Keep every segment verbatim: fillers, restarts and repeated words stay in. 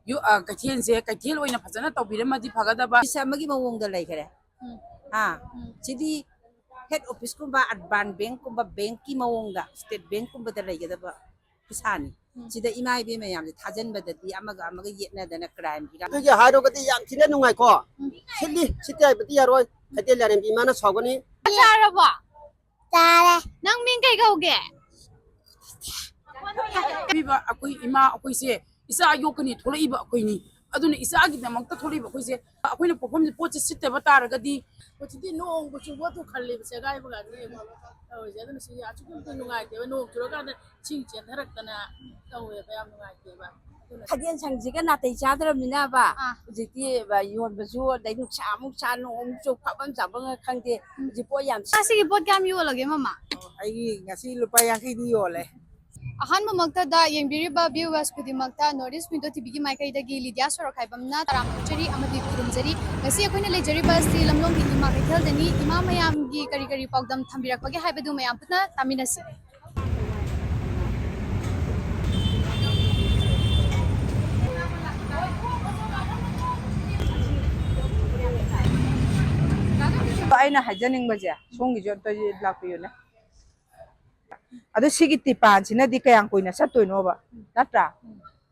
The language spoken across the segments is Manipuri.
ꯌꯨ-, ꯑ, ꯀꯩꯊꯦꯜꯁꯦ ꯀꯩꯊꯦꯜ ꯑꯣꯏꯅ ꯐꯖꯅ ꯇꯧꯕꯤꯔꯝꯃꯗꯤ ꯐꯒꯗꯕ꯫ ꯑꯣꯐꯤꯁ ꯑꯃꯒꯤ ꯃꯑꯣꯡꯗ ꯂꯩꯈꯔꯦ꯫ ꯎꯝ꯫ ꯍꯥ? ꯎꯝ꯫ ꯁꯤꯗꯤ ꯍꯦꯗ ꯑꯣꯐꯤꯁꯀꯨꯝꯕ, ꯑꯔꯕꯥꯟ ꯕꯦꯡꯛꯀꯨꯝꯕ, ꯕꯦꯡꯛꯀꯤ ꯃꯑꯣꯡꯗ, ꯁ꯭ꯇꯦꯠ ꯕꯦꯡꯛꯀꯨꯝꯕꯗ ꯂꯩꯒꯗꯕ ꯄꯩꯁꯥꯅꯤ꯫ ꯎꯝ꯫ ꯁꯤꯗ ꯏꯃꯥ ꯏꯕꯦꯟ ꯃꯌꯥꯝꯁꯦ ꯊꯥꯖꯟꯕꯗꯗꯤ ꯑꯃꯒ ꯑꯃꯒ ꯌꯦꯠꯅꯗꯅ ꯀ꯭ꯔꯥꯏꯝꯒꯤ ꯑꯗꯨꯒꯤ ꯍꯥꯏꯔꯨꯔꯒꯗꯤ ꯌꯥꯝ ꯊꯤꯅ ꯅꯨꯡꯉꯥꯏꯀꯣ꯫ ꯎꯝ꯫ ꯁꯤꯠꯂꯤ, ꯁꯤꯠꯇꯦ ꯍꯥꯏꯕꯗꯤ ꯌꯥꯔꯣꯏ꯫ ꯀꯩꯊꯦꯜ ꯂꯥꯏꯔꯦꯝꯕꯤ ꯏꯃꯥꯅ ꯁꯥꯎꯒꯅꯤ꯫ ꯆꯥꯔꯕꯣ? ꯆꯥꯔꯦ꯫ ꯅꯪ ꯃꯤꯡ ꯀꯩ ꯀꯧꯒꯦ? ꯄꯤꯕ ꯑꯩꯈꯣꯏ ꯏꯃꯥ ꯑꯩꯈꯣꯏꯁꯦ ꯏꯆꯥ ꯌꯣꯛꯀꯅꯤ ꯊꯣꯛꯂꯛꯏꯕ ꯑꯩꯈꯣꯏꯅꯤ꯫ ꯑꯗꯨꯅ ꯏꯆꯥꯒꯤꯗꯃꯛꯇ ꯊꯣꯛꯂꯛꯏꯕ ꯑꯩꯈꯣꯏꯁꯦ, ꯑꯩꯈꯣꯏꯅ ꯄꯣꯛꯐꯝꯁꯦ, ꯄꯣꯠꯁꯦ ꯁꯤꯠꯇꯕ ꯇꯥꯔꯒꯗꯤ꯫ ꯍꯧꯖꯤꯛꯇꯤ ꯅꯣꯡꯕꯨ ꯆꯨꯕ ꯑꯗꯨ ꯈꯜꯂꯦꯕ, ꯁꯦꯒꯥꯏꯕꯒꯗꯤ ꯇꯧꯔꯤꯁꯦ꯫ ꯑꯗꯨꯅ ꯁꯤ ꯑꯁꯨꯛꯀꯤ ꯃꯇꯤꯛ ꯅꯨꯡꯉꯥꯏꯇꯦꯕ, ꯅꯣꯡ ꯆꯨꯔꯀꯥꯟꯗ ꯏꯁꯤꯡ ꯆꯦꯟꯊꯔꯛꯇꯅ ꯇꯧꯋꯦꯕ, ꯌꯥꯝ ꯅꯨꯡꯉꯥꯏꯇꯦꯕ꯫ ꯑꯗꯨꯅ ꯈꯥꯖꯦꯟ ꯁꯪꯁꯤꯒ ꯅꯥꯇꯩ ꯆꯥꯗ꯭ꯔꯕꯅꯤꯅꯕ, ꯑꯥ꯫ ꯍꯧꯖꯤꯛꯇꯤ ꯕ-, ꯌꯣꯟꯕꯁꯨ ꯑꯗꯩ ꯅꯨꯡꯁꯥ ꯑꯃꯨꯛ ꯁꯥ, ꯅꯣꯡ ꯑꯃꯨꯛ ꯆꯨ, ꯐꯕꯝ ꯆꯥꯕꯝꯒ ꯈꯪꯗꯦ꯫ ꯎꯝ꯫ ꯍꯧꯖꯤꯛ ꯄꯣꯠ ꯌꯥꯝ ꯁꯤ- ꯉꯁꯤꯒꯤ ꯄꯣꯠ ꯀꯌꯥꯝ ꯌꯣꯜꯂꯒꯦ, ꯃꯃꯥ? ꯑꯣ, ꯑꯩꯒꯤ ꯉꯁꯤ ꯂꯨꯄꯥ ꯌꯥꯡꯈꯩꯗꯤ ꯌꯣꯜꯂꯦ꯫ ꯑꯍꯥꯟꯕꯃꯛꯇꯗ ꯌꯦꯡꯕꯤꯔꯤꯕ viewers ꯈꯨꯗꯤꯡꯃꯛꯇ North East Window TVꯒꯤ ꯃꯥꯏꯀꯩꯗꯒꯤ ꯂꯤꯗꯤꯌꯥ ꯁꯣꯔꯣꯛꯈꯥꯏꯕꯝꯅ ꯇꯔꯥꯝꯅ ꯑꯣꯛꯆꯔꯤ ꯑꯃꯗꯤ ꯈꯨꯔꯨꯝꯖꯔꯤ꯫ ꯉꯁꯤ ꯑꯩꯈꯣꯏꯅ ꯂꯩꯖꯔꯤꯕ ꯑꯁꯤ ꯂꯝꯂꯣꯡꯒꯤ ꯏꯃꯥ ꯀꯩꯊꯦꯜꯗꯅꯤ꯫ ꯏꯃꯥ ꯃꯌꯥꯝꯒꯤ ꯀꯔꯤ ꯀꯔꯤ ꯄꯥꯎꯗꯝ ꯊꯝꯕꯤꯔꯛꯄꯒꯦ ꯍꯥꯏꯕꯗꯨ ꯃꯌꯥꯝ ꯄꯨꯟꯅ ꯇꯥꯃꯤꯟꯅꯁꯤ꯫ ꯑꯩꯅ ꯍꯥꯏꯖꯅꯤꯡꯕꯁꯦ, ꯁꯣꯝꯒꯤꯁꯨ ꯑꯝꯇ ꯂꯥꯛꯄꯤꯌꯨꯅꯦ꯫ ꯑꯗꯨ ꯁꯤꯒꯤ ꯇ꯭ꯔꯤꯄꯥꯟꯁꯤꯅꯗꯤ ꯀꯌꯥꯝ ꯀꯨꯏꯅ ꯆꯠꯇꯣꯏꯅꯣꯕ? ꯅꯠꯇ꯭ꯔꯥ?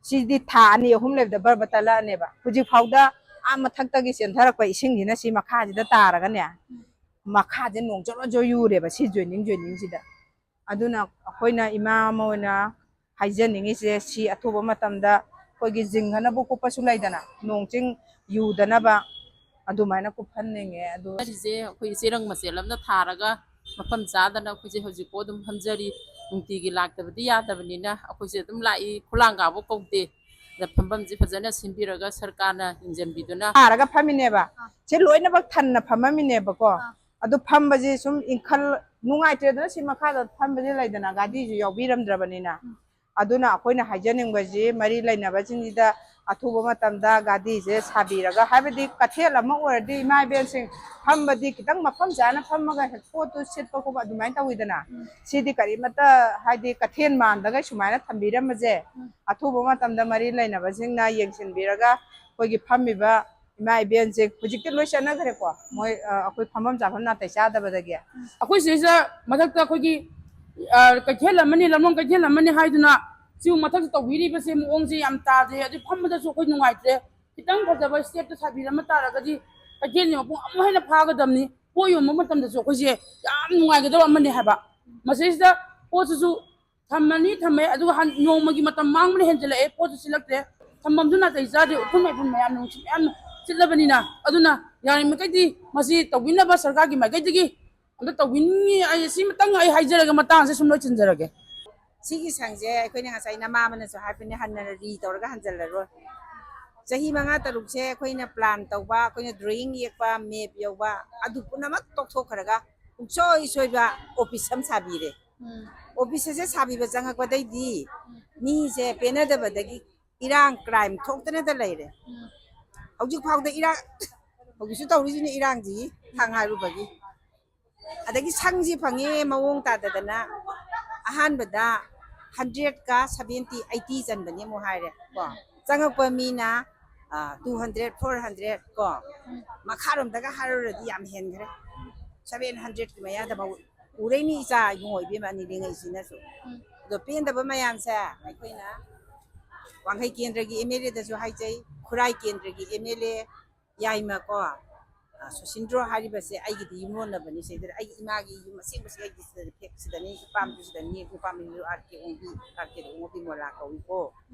ꯁꯤꯗꯤ ꯊꯥ ꯑꯅꯤ ꯑꯍꯨꯝ ꯂꯩꯕꯗ ꯕꯔꯕ ꯇꯠꯂꯛꯑꯅꯦꯕ꯫ ꯍꯧꯖꯤꯛ ꯐꯥꯎꯗ ꯑꯥ ꯃꯊꯛꯇꯒꯤ ꯆꯦꯟꯊꯔꯛꯄ ꯏꯁꯤꯡꯁꯤꯅ ꯁꯤ ꯃꯈꯥꯁꯤꯗ ꯇꯥꯔꯒꯅꯦ, ꯃꯈꯥꯁꯦ ꯅꯣꯡ ꯖꯣꯔꯣ ꯖꯣꯔꯣ ꯌꯨꯔꯦꯕ ꯁꯤ ꯖꯣꯏꯅꯤꯡ ꯖꯣꯏꯅꯤꯡꯁꯤꯗ꯫ ꯑꯗꯨꯅ ꯑꯩꯈꯣꯏꯅ ꯏꯃꯥ ꯑꯃ ꯑꯣꯏꯅ ꯍꯥꯏꯖꯅꯤꯡꯉꯤꯁꯦ, ꯁꯤ ꯑꯊꯨꯕ ꯃꯇꯝꯗ ꯑꯩꯈꯣꯏꯒꯤ ꯖꯤꯡꯒꯅꯕ ꯀꯨꯞꯄꯁꯨ ꯂꯩꯗꯅ, ꯅꯣꯡ ꯆꯤꯡ ꯌꯨꯗꯅꯕ ꯑꯗꯨꯃꯥꯏꯅ ꯀꯨꯞꯍꯟꯅꯤꯡꯉꯦ꯫ ꯑꯗꯨ ꯁꯤꯁꯦ ꯑꯩꯈꯣꯏ ꯆꯦꯔꯪ ꯃꯆꯦꯠ ꯑꯃꯅ ꯊꯥꯔꯒ ꯃꯐꯝ ꯆꯥꯗꯅ ꯑꯩꯈꯣꯏꯁꯦ ꯍꯧꯖꯤꯛꯐꯥꯎ ꯑꯗꯨꯝ ꯐꯝꯖꯔꯤ꯫ ꯅꯨꯡꯇꯤꯒꯤ ꯂꯥꯛꯇꯕꯗꯤ ꯌꯥꯗꯕꯅꯤꯅ ꯑꯩꯈꯣꯏꯁꯦ ꯑꯗꯨꯝ ꯂꯥꯛꯏ, ꯈꯨꯂꯥꯡꯒꯥꯕ ꯀꯧꯗꯦ꯫ ꯑꯗ ꯐꯝꯐꯝꯁꯦ ꯐꯖꯅ ꯁꯤꯟꯕꯤꯔꯒ ꯁꯔꯀꯥꯔꯅ ꯌꯦꯡꯁꯤꯟꯕꯤꯗꯨꯅ ꯊꯥꯔꯒ ꯐꯝꯃꯤꯅꯦꯕ꯫ ꯑꯥ꯫ ꯁꯤ ꯂꯣꯏꯅꯃꯛ ꯊꯟꯅ ꯐꯝꯃꯝꯃꯤꯅꯦꯕꯀꯣ꯫ ꯑꯥ꯫ ꯑꯗꯨ ꯐꯝꯕꯁꯦ ꯁꯨꯝ ꯏꯟꯈꯠ ꯅꯨꯡꯉꯥꯏꯇ꯭ꯔꯦꯗꯅ, ꯁꯤ ꯃꯈꯥꯗ ꯐꯝꯕꯁꯦ ꯂꯩꯗꯅ, ꯒꯥꯔꯤꯁꯨ ꯌꯥꯎꯕꯤꯔꯝꯗ꯭ꯔꯕꯅꯤꯅ꯫ ꯎꯝ꯫ ꯑꯗꯨꯅ ꯑꯩꯈꯣꯏꯅ ꯍꯥꯏꯖꯅꯤꯡꯕꯁꯤ ꯃꯔꯤ ꯂꯩꯅꯕꯁꯤꯡꯁꯤꯗ ꯑꯊꯨꯕ ꯃꯇꯝꯗ ꯒꯥꯗꯤꯁꯦ ꯁꯥꯕꯤꯔꯒ, ꯍꯥꯏꯕꯗꯤ ꯀꯩꯊꯦꯜ ꯑꯃ ꯑꯣꯏꯔꯗꯤ ꯏꯃꯥ ꯏꯕꯦꯟꯁꯤꯡ ꯐꯝꯕꯗꯤ ꯈꯤꯇꯪ ꯃꯐꯝ ꯆꯥꯅ ꯐꯝꯃꯒ ꯍꯦꯛ ꯄꯣꯠꯇꯨ ꯁꯤꯠꯄ ꯈꯣꯠꯄ ꯑꯗꯨꯃꯥꯏꯅ ꯇꯧꯋꯤꯗꯅ꯫ ꯁꯤꯗꯤ ꯀꯔꯤꯃꯠꯇ, ꯍꯥꯏꯗꯤ ꯀꯩꯊꯦꯜ ꯃꯥꯟꯗꯒꯩ ꯁꯨꯃꯥꯏꯅ ꯊꯝꯕꯤꯔꯝꯕꯁꯦ, ꯑꯊꯨꯕ ꯃꯇꯝꯗ ꯃꯔꯤ ꯂꯩꯅꯕꯁꯤꯡꯅ ꯌꯦꯡꯁꯤꯟꯕꯤꯔꯒ ꯑꯩꯈꯣꯏꯒꯤ ꯐꯝꯃꯤꯕ ꯏꯃꯥ ꯏꯕꯦꯟꯁꯦ ꯍꯧꯖꯤꯛꯇꯤ ꯂꯣꯏ ꯆꯠꯅꯈ꯭ꯔꯦꯀꯣ꯫ ꯃꯣꯏ, ꯑ, ꯑꯩꯈꯣꯏ ꯐꯝꯐꯝ ꯆꯥꯐꯝ ꯅꯥꯇꯩ ꯆꯥꯗꯕꯗꯒꯤ꯫ ꯑꯩꯈꯣꯏ ꯁꯤꯗꯩꯁꯤꯗ ꯃꯊꯛꯇ ꯑꯩꯈꯣꯏꯒꯤ, ꯑ, ꯀꯩꯊꯦꯜ ꯑꯃꯅꯤ, ꯂꯝꯂꯣꯡ ꯀꯩꯊꯦꯜ ꯑꯃꯅꯤ ꯍꯥꯏꯗꯨꯅ ꯁꯤꯕꯨ ꯃꯊꯛꯇ ꯇꯧꯕꯤꯔꯤꯕꯁꯦ ꯃꯑꯣꯡꯁꯦ ꯌꯥꯝ ꯇꯥꯗꯦ꯫ ꯑꯗꯨ ꯐꯝꯕꯗꯁꯨ ꯑꯩꯈꯣꯏ ꯅꯨꯡꯉꯥꯏꯇ꯭ꯔꯦ꯫ ꯈꯤꯇꯪ ꯐꯖꯕ ꯁ꯭ꯇꯦꯞꯇ ꯁꯥꯕꯤꯔꯝꯕ ꯇꯥꯔꯒꯗꯤ ꯀꯩꯊꯦꯜꯁꯤ ꯃꯄꯨꯡ ꯑꯃꯨꯛ ꯍꯦꯟꯅ ꯐꯥꯒꯗꯕꯅꯤ꯫ ꯄꯣꯠ ꯌꯣꯟꯕ ꯃꯇꯝꯗꯁꯨ ꯑꯩꯈꯣꯏꯁꯦ ꯌꯥꯝ ꯅꯨꯡꯉꯥꯏꯒꯗꯕ ꯑꯃꯅꯤ ꯍꯥꯏꯕ꯫ ꯃꯁꯤꯁꯤꯗ ꯄꯣꯠꯁꯤꯁꯨ ꯊꯝꯃꯅꯤ, ꯊꯝꯃꯦ, ꯑꯗꯨꯒ ꯍꯟ-, ꯅꯣꯡꯃꯒꯤ ꯃꯇꯝ ꯃꯥꯡꯕꯅ ꯍꯦꯟꯖꯜꯂꯛꯑꯦ, ꯄꯣꯠꯁꯨ ꯁꯤꯠꯂꯛꯇ꯭ꯔꯦ, ꯊꯝꯐꯝꯁꯨ ꯅꯥꯇꯩ ꯆꯥꯗꯦ, ꯎꯐꯨꯜ ꯋꯥꯏꯐꯨꯜ ꯃꯌꯥꯝ, ꯅꯨꯡꯁꯤꯠ ꯃꯌꯥꯝ ꯁꯤꯠꯂꯕꯅꯤꯅ꯫ ꯑꯗꯨꯅ ꯌꯥꯔꯤꯃꯈꯩꯗꯤ ꯃꯁꯤ ꯇꯧꯕꯤꯅꯕ ꯁꯔꯀꯥꯔꯒꯤ ꯃꯥꯏꯀꯩꯗꯒꯤ ꯑꯝꯇ ꯇꯧꯕꯤꯅꯤꯡꯉꯤ꯫ ꯑꯩ ꯁꯤꯃꯇꯪ ꯑꯩ ꯍꯥꯏꯖꯔꯒ ꯃꯇꯥꯡꯁꯦ ꯁꯨꯝ ꯂꯣꯏꯁꯤꯟꯖꯔꯒꯦ꯫ ꯁꯤꯒꯤ ꯁꯪꯁꯦ ꯑꯩꯈꯣꯏꯅ ꯉꯁꯥꯏ ꯅꯃꯥ ꯑꯃꯅꯁꯨ ꯍꯥꯏꯕꯅꯦ, ꯍꯟꯅ ꯔꯤ ꯇꯧꯔꯒ ꯍꯟꯖꯜꯂꯔꯣꯏ꯫ ꯆꯍꯤ ꯃꯉꯥ ꯇꯔꯨꯛꯁꯦ ꯑꯩꯈꯣꯏꯅ ꯄ꯭ꯂꯥꯟ ꯇꯧꯕ, ꯑꯩꯈꯣꯏꯅ ꯗ꯭ꯔꯣꯌꯤꯡ ꯌꯦꯛꯄ, ꯃꯦꯞ ꯌꯧꯕ, ꯑꯗꯨ ꯄꯨꯝꯅꯃꯛ ꯇꯣꯛꯊꯣꯛꯈ꯭ꯔꯒ ꯄꯨꯡꯁꯣꯏ ꯁꯣꯏꯕ ꯑꯣꯐꯤꯁ ꯑꯃ ꯁꯥꯕꯤꯔꯦ꯫ ꯑꯣꯐꯤꯁ ꯑꯁꯦ ꯁꯥꯕꯤꯕ ꯆꯪꯉꯛꯄꯗꯩꯗꯤ ꯃꯤꯁꯦ ꯄꯦꯟꯅꯗꯕꯗꯒꯤ ꯏꯔꯥꯡ, ꯀ꯭ꯔꯥꯏꯝ ꯊꯣꯛꯇꯅꯗ ꯂꯩꯔꯦ꯫ ꯍꯧꯖꯤꯛ ꯐꯥꯎꯗ ꯏꯔꯥꯡ, ꯍꯧꯖꯤꯛꯁꯨ ꯇꯧꯔꯤꯁꯤꯅꯤ ꯏꯔꯥꯡꯁꯤ, ꯊꯥꯡ ꯍꯥꯏꯔꯨꯕꯒꯤ꯫ ꯑꯗꯒꯤ ꯁꯪꯁꯤ ꯐꯪꯉꯦ ꯃꯑꯣꯡ ꯇꯥꯗꯗꯅ ꯑꯍꯥꯟꯕꯗ ꯍꯟꯗ꯭ꯔꯦꯠꯀ ꯁꯚꯦꯟꯇꯤ, ꯑꯩꯠꯇꯤ ꯆꯟꯕꯅꯤ ꯑꯃꯨꯛ ꯍꯥꯏꯔꯦ ꯀꯣ꯫ ꯆꯪꯉꯛꯄ ꯃꯤꯅ, ꯑ, ꯇꯨ ꯍꯟꯗ꯭ꯔꯦꯠ, ꯐꯣꯔ ꯍꯟꯗ꯭ꯔꯦꯠ ꯀꯣ꯫ ꯃꯈꯥꯔꯣꯝꯗꯒ ꯍꯥꯏꯔꯨꯔꯗꯤ ꯌꯥꯝ ꯍꯦꯟꯈ꯭ꯔꯦ꯫ ꯁꯚꯦꯟ ꯍꯟꯗ꯭ꯔꯦꯠꯀꯤ ꯃꯌꯥꯗ ꯐꯥꯎ ꯎꯔꯛꯏꯅꯤ ꯏꯆꯥ ꯏꯕꯨꯡꯉꯣ ꯏꯕꯦꯝꯃ ꯑꯅꯤ ꯂꯩꯉꯩꯁꯤꯅꯁꯨ꯫ ꯑꯗꯣ ꯄꯦꯟꯗꯕ ꯃꯌꯥꯝꯁꯦ ꯑꯩꯈꯣꯏꯅ ꯋꯥꯡꯈꯩ ꯀꯦꯟꯗ꯭ꯔꯒꯤ ꯑꯦꯝ ꯑꯦꯜ ꯑꯦꯗꯁꯨ ꯍꯥꯏꯖꯩ, ꯈꯨꯔꯥꯏ ꯀꯦꯟꯗ꯭ꯔꯒꯤ ꯑꯦꯝ ꯑꯦꯜ ꯑꯦ ꯌꯥꯏꯃ ꯀꯣ, ꯑ, ꯁꯨꯁꯤꯟꯗ꯭ꯔꯣ ꯍꯥꯏꯔꯤꯕꯁꯦ ꯑꯩꯒꯤꯗꯤ ꯌꯨꯝꯂꯣꯟꯅꯕꯅꯤ꯫ ꯁꯤꯗ ꯑꯩꯒꯤ ꯏꯃꯥꯒꯤ ꯌꯨꯝ ꯑꯁꯦꯡꯕꯁꯦ ꯑꯩꯒꯤ ꯁꯤꯗ, ꯐꯦꯛ ꯁꯤꯗꯅꯤ, ꯏꯄꯥꯝꯁꯨ ꯁꯤꯗꯅꯤ, ꯅꯨꯄꯥ ꯃꯌꯨꯝꯁꯨ ꯑꯥꯔ ꯀꯦ ꯑꯣꯡꯕꯤ, ꯑꯥꯔ ꯀꯦꯗ ꯑꯣꯡꯕꯤ ꯃꯣꯂꯥ ꯀꯧꯏꯀꯣ꯫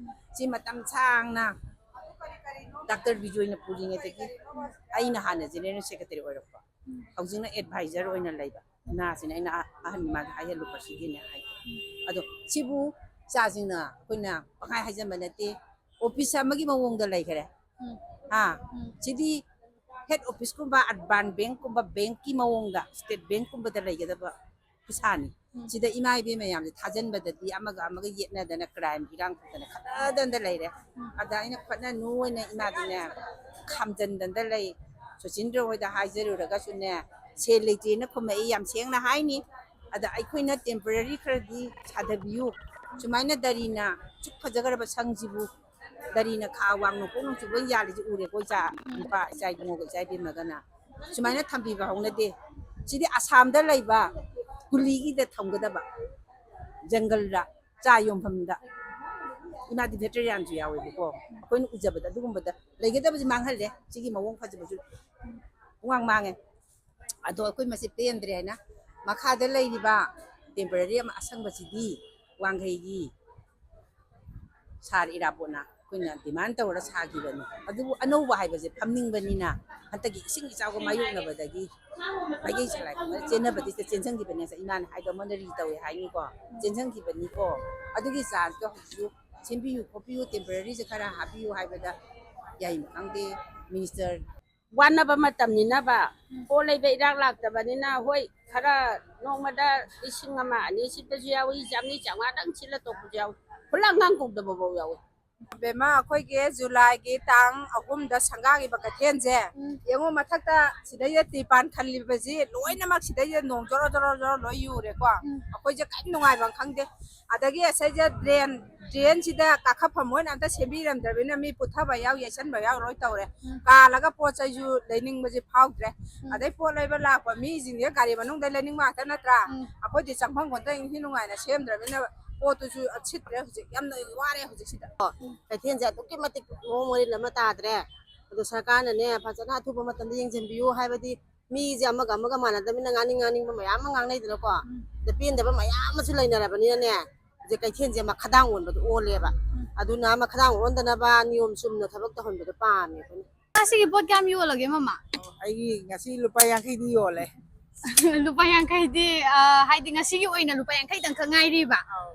ꯁꯤ ꯃꯇꯝ ꯁꯥꯡꯅ ꯗꯥꯛꯇꯔ ꯕꯤꯖꯣꯏꯅ ꯄꯨꯔꯤꯉꯩꯗꯒꯤ ꯑꯩꯅ ꯍꯥꯟꯅ ꯖꯦꯅꯦꯔꯦꯜ ꯁꯦꯀ꯭ꯔꯦꯇꯔꯤ ꯑꯣꯏꯔꯛꯄ, ꯍꯧꯖꯤꯛꯅ ꯑꯦꯗꯚꯥꯏꯖꯔ ꯑꯣꯏꯅ ꯂꯩꯕ ꯏꯃꯥꯁꯤꯅ ꯑꯩꯅ ꯑ-, ꯑꯍꯟ ꯏꯃꯥꯗ ꯍꯥꯏꯍꯜꯂꯨ ꯄ꯭ꯔꯁꯤꯗꯦꯟꯅꯦ ꯍꯥꯏ꯫ ꯑꯗꯣ ꯁꯤꯕꯨ ꯏꯆꯥꯁꯤꯡꯅ ꯑꯩꯈꯣꯏꯅ ꯄꯪꯍꯥꯏ ꯍꯥꯏꯖꯟꯕ ꯅꯠꯇꯦ, ꯑꯣꯐꯤꯁ ꯑꯃꯒꯤ ꯃꯑꯣꯡꯗ ꯂꯩꯈꯔꯦ꯫ ꯍꯥ? ꯁꯤꯗꯤ ꯍꯦꯠ ꯑꯣꯐꯤꯁꯀꯨꯝꯕ, ꯑꯔꯕꯥꯟ ꯕꯦꯡꯀꯨꯝꯕ, ꯕꯦꯡꯀꯤ ꯃꯑꯣꯡꯗ, ꯁ꯭ꯇꯦꯠ ꯕꯦꯡꯀꯨꯝꯕꯗ ꯂꯩꯒꯗꯕ ꯈꯨꯁꯥꯅꯤ꯫ ꯎꯝ꯫ ꯁꯤꯗ ꯏꯃꯥ ꯏꯕꯦꯟ ꯃꯌꯥꯝꯁꯦ ꯊꯥꯖꯟꯕꯗꯗꯤ ꯑꯃꯒ ꯑꯃꯒ ꯌꯦꯠꯅꯗꯅ, ꯀ꯭ꯔꯥꯏꯝ ꯏꯔꯥꯡ ꯊꯣꯛꯇꯅ ꯈꯠꯅꯗꯅ ꯂꯩꯔꯦ꯫ ꯎꯝ꯫ ꯑꯗ ꯑꯩꯅ ꯈꯠꯅꯅꯨ ꯑꯣꯏꯅ ꯏꯃꯥꯗꯤꯅꯦ ꯈꯥꯝꯖꯟꯗꯅ ꯂꯩ꯫ ꯁꯣꯆꯤꯟꯗ꯭ꯔ ꯍꯣꯏꯗ ꯍꯥꯏꯖꯔꯨꯔꯒꯁꯨꯅꯦ, ꯁꯦꯜ ꯂꯩꯇꯦꯅ ꯈꯨꯝꯃꯛꯏ, ꯌꯥꯝ ꯁꯦꯡꯅ ꯍꯥꯏꯅꯤ꯫ ꯑꯗ ꯑꯩꯈꯣꯏꯅ temporary ꯈꯔꯗꯤ ꯁꯥꯊꯕꯤꯌꯨ꯫ ꯁꯨꯃꯥꯏꯅ ꯗꯔꯤꯅ ꯁꯨꯛ ꯐꯖꯈ꯭ꯔꯕ ꯁꯪꯁꯤꯕꯨ ꯗꯔꯤꯅ ꯈꯥ ꯋꯥꯡ ꯅꯣꯡꯄꯣꯛ ꯅꯣꯡꯆꯨꯞ ꯂꯣꯏ ꯌꯥꯜꯂꯤꯁꯤ ꯎꯔꯦꯀꯣ, ꯏꯆꯥ ꯅꯨꯄꯥ, ꯏꯆꯥ ꯏꯕꯨꯡꯉꯣꯒ ꯏꯆꯥ ꯏꯕꯦꯝꯃꯒꯅ꯫ ꯁꯨꯃꯥꯏꯅ ꯊꯝꯕꯤꯕ ꯍꯧꯅꯗꯦ꯫ ꯁꯤꯗꯤ ꯑꯁꯥꯝꯗ ꯂꯩꯕ ꯀꯨꯂꯤꯒꯤꯗ ꯊꯝꯒꯗꯕ, ꯖꯪꯒꯜꯗ, ꯆꯥ ꯌꯣꯟꯐꯝꯗ꯫ ꯏꯃꯥꯗꯤ ꯚꯦꯇꯔꯤꯌꯥꯟꯁꯨ ꯌꯥꯎꯋꯦꯕꯀꯣ꯫ ꯑꯩꯈꯣꯏꯅ ꯎꯖꯕꯗ ꯑꯗꯨꯒꯨꯝꯕꯗ ꯂꯩꯒꯗꯕꯁꯤ ꯃꯥꯡꯍꯜꯂꯦ꯫ ꯁꯤꯒꯤ ꯃꯑꯣꯡ ꯐꯖꯕꯁꯨ ꯄꯨꯡꯃꯥꯡ ꯃꯥꯡꯉꯦ꯫ ꯑꯗꯣ ꯑꯩꯈꯣꯏ ꯃꯁꯤ ꯄꯦꯟꯗ꯭ꯔꯦ ꯍꯥꯏꯅ ꯃꯈꯥꯗ ꯂꯩꯔꯤꯕ temporary ꯑꯃ ꯑꯁꯪꯕꯁꯤꯗꯤ ꯋꯥꯡꯈꯩꯒꯤ ꯁꯥꯔ ꯏꯔꯥꯕꯣꯠꯅ ꯑꯩꯈꯣꯏꯅ demand ꯇꯧꯔ ꯁꯥꯈꯤꯕꯅꯤ꯫ ꯑꯗꯨꯕꯨ ꯑꯅꯧꯕ ꯍꯥꯏꯕꯁꯦ ꯐꯝꯅꯤꯡꯕꯅꯤꯅ ꯍꯟꯗꯛꯀꯤ ꯏꯁꯤꯡ ꯏꯆꯥꯎꯒ ꯃꯥꯌꯣꯛꯅꯕꯗꯒꯤ ꯃꯥꯏꯀꯩ ꯁꯂꯥꯏ ꯆꯦꯟꯅꯕꯗꯤ ꯆꯦꯟꯁꯤꯟꯈꯤꯕꯅꯦ꯫ ꯏꯃꯥꯅ ꯍꯥꯏꯗꯣ ꯃꯣꯟꯗꯔꯤ ꯇꯧꯋꯦ ꯍꯥꯏꯅꯤꯀꯣ, ꯆꯦꯟꯁꯤꯟꯈꯤꯕꯅꯤꯀꯣ꯫ ꯑꯗꯨꯒꯤ ꯆꯥꯟꯁꯇꯣ ꯍꯧꯖꯤꯛꯁꯨ ꯁꯦꯝꯕꯤꯌꯨ ꯈꯣꯠꯄꯤꯌꯨ, temporary ꯁꯦ ꯈꯔ ꯍꯥꯞꯄꯤꯌꯨ ꯍꯥꯏꯕꯗ ꯌꯥꯏꯃ ꯈꯪꯗꯦ, ꯃꯤꯅꯤꯁꯇꯔ ꯋꯥꯅꯕ ꯃꯇꯝꯅꯤꯅꯕ, ꯄꯣꯠ ꯂꯩꯕ ꯏꯔꯥꯛ ꯂꯥꯛꯇꯕꯅꯤꯅ, ꯍꯣꯏ, ꯈꯔ ꯅꯣꯡꯃꯗ ꯂꯤꯁꯤꯡ ꯑꯃ, ꯑꯅꯤ ꯁꯤꯠꯄꯁꯨ ꯌꯥꯎꯏ, ꯆꯥꯝꯃꯔꯤ, ꯆꯥꯝꯃꯉꯥꯗꯪ ꯁꯤꯠꯂ ꯇꯣꯛꯄꯁꯨ ꯌꯥꯎꯏ, ꯈꯨꯂꯪ ꯉꯥꯡ ꯀꯧꯗꯕ ꯐꯥꯎ ꯌꯥꯎꯏ꯫ ꯕꯦꯝꯃ, ꯑꯩꯈꯣꯏꯒꯤ ꯖꯨꯂꯥꯏꯒꯤ ꯇꯥꯡ ꯑꯍꯨꯝꯗ ꯁꯪꯒꯥꯈꯤꯕ ꯀꯩꯊꯦꯜꯁꯦ, ꯎꯝ꯫ ꯌꯦꯡꯉꯣ, ꯃꯊꯛꯇ ꯁꯤꯗꯩꯗ ꯇ꯭ꯔꯤꯄꯥꯟ ꯈꯜꯂꯤꯕꯁꯤ ꯂꯣꯏꯅꯃꯛ ꯁꯤꯗꯩꯗ ꯅꯣꯡ ꯖꯣꯔꯣ ꯖꯣꯔꯣ ꯖꯣꯔꯣ ꯂꯣꯏ ꯌꯨꯔꯦꯀꯣ꯫ ꯎꯝ꯫ ꯑꯩꯈꯣꯏꯁꯦ ꯀꯔꯤꯝ ꯅꯨꯡꯉꯥꯏꯐꯝ ꯈꯪꯗꯦ꯫ ꯑꯗꯒꯤ ꯑꯁꯩꯁꯦ ꯗ꯭ꯔꯦꯟ, ꯗ꯭ꯔꯦꯟꯁꯤꯗ ꯀꯥꯈꯠꯐꯝ ꯑꯣꯏꯅ ꯑꯝꯇ ꯁꯦꯝꯕꯤꯔꯝꯗ꯭ꯔꯕꯅꯤꯅ ꯃꯤ ꯄꯨꯊꯕ ꯌꯥꯎ, ꯌꯩꯁꯟꯕ ꯌꯥꯎ ꯂꯣꯏ ꯇꯧꯔꯦ꯫ ꯎꯝ꯫ ꯀꯥꯜꯂꯒ ꯄꯣꯠ ꯆꯩꯁꯨ ꯂꯩꯅꯤꯡꯕꯁꯦ ꯐꯥꯎꯗ꯭ꯔꯦ꯫ ꯎꯝ꯫ ꯑꯗꯩ ꯄꯣꯠ ꯂꯩꯕ ꯂꯥꯛꯄ ꯃꯤꯁꯤꯡꯁꯦ ꯒꯥꯔꯤ ꯃꯅꯨꯡꯗ ꯂꯩꯅꯤꯡꯕ ꯉꯥꯛꯇ ꯅꯠꯇ꯭ꯔꯥ? ꯎꯝ꯫ ꯑꯩꯈꯣꯏꯗꯤ ꯆꯪꯐꯝ ꯈꯣꯠꯐꯝ ꯏꯟꯊꯤ ꯅꯨꯡꯉꯥꯏꯅ ꯁꯦꯝꯗ꯭ꯔꯕꯅꯤꯅ ꯄꯣꯠꯇꯨꯁꯨ ꯁꯤꯠꯇ꯭ꯔꯦ꯫ ꯍꯧꯖꯤꯛ ꯌꯥꯝꯅ ꯋꯥꯔꯦ ꯍꯧꯖꯤꯛꯁꯤꯗ꯫ ꯎꯝ꯫ ꯀꯩꯊꯦꯜꯁꯦ ꯑꯗꯨꯛꯀꯤ ꯃꯇꯤꯛ ꯃꯑꯣꯡ ꯃꯔꯤꯟ ꯑꯃ ꯇꯥꯗ꯭ꯔꯦ꯫ ꯑꯗꯣ ꯁꯔꯀꯥꯔꯅꯅꯦ ꯐꯖꯅ ꯑꯊꯨꯕ ꯃꯇꯝꯗ ꯌꯦꯡꯁꯤꯟꯕꯤꯌꯨ, ꯍꯥꯏꯕꯗꯤ ꯃꯤꯁꯦ ꯑꯃꯒ ꯑꯃꯒ ꯃꯥꯟꯅꯗꯕꯅꯤꯅ ꯉꯥꯡꯅꯤꯡ ꯉꯥꯡꯅꯤꯡꯕ ꯃꯌꯥꯝ ꯑꯃ ꯉꯥꯡꯅꯩꯗꯅꯀꯣ꯫ ꯎꯝ꯫ ꯑꯗ ꯄꯦꯟꯗꯕ ꯃꯌꯥꯝ ꯑꯃꯁꯨ ꯂꯩꯅꯔꯕꯅꯤꯅꯅꯦ, ꯍꯧꯖꯤꯛ ꯀꯩꯊꯦꯜꯁꯦ ꯃꯈꯥꯗꯥꯡ ꯑꯣꯟꯕꯗꯣ ꯑꯣꯜꯂꯦꯕ꯫ ꯎꯝ꯫ ꯑꯗꯨꯅ ꯃꯈꯥꯗꯥꯡ ꯑꯣꯟꯗꯅꯕ ꯅꯤꯌꯣꯝ ꯆꯨꯝꯅ ꯊꯕꯛ ꯇꯧꯍꯟꯕꯗꯣ ꯄꯥꯝꯃꯦ ꯑꯩꯈꯣꯏꯅ꯫ ꯉꯁꯤꯒꯤ ꯄꯣꯠ ꯀꯌꯥꯝ ꯌꯣꯜꯂꯒꯦ, ꯃꯃꯥ? ꯑꯩꯒꯤ ꯉꯁꯤ ꯂꯨꯄꯥ ꯌꯥꯡꯈꯩꯗꯤ ꯌꯣꯜꯂꯦ꯫ ꯂꯨꯄꯥ ꯌꯥꯡꯈꯩꯗꯤ, ꯑ, ꯍꯥꯏꯗꯤ ꯉꯁꯤꯒꯤ ꯑꯣꯏꯅ ꯂꯨꯄꯥ ꯌꯥꯡꯈꯩꯗꯪꯈꯛ ꯉꯥꯏꯔꯤꯕ? ꯑꯧ꯫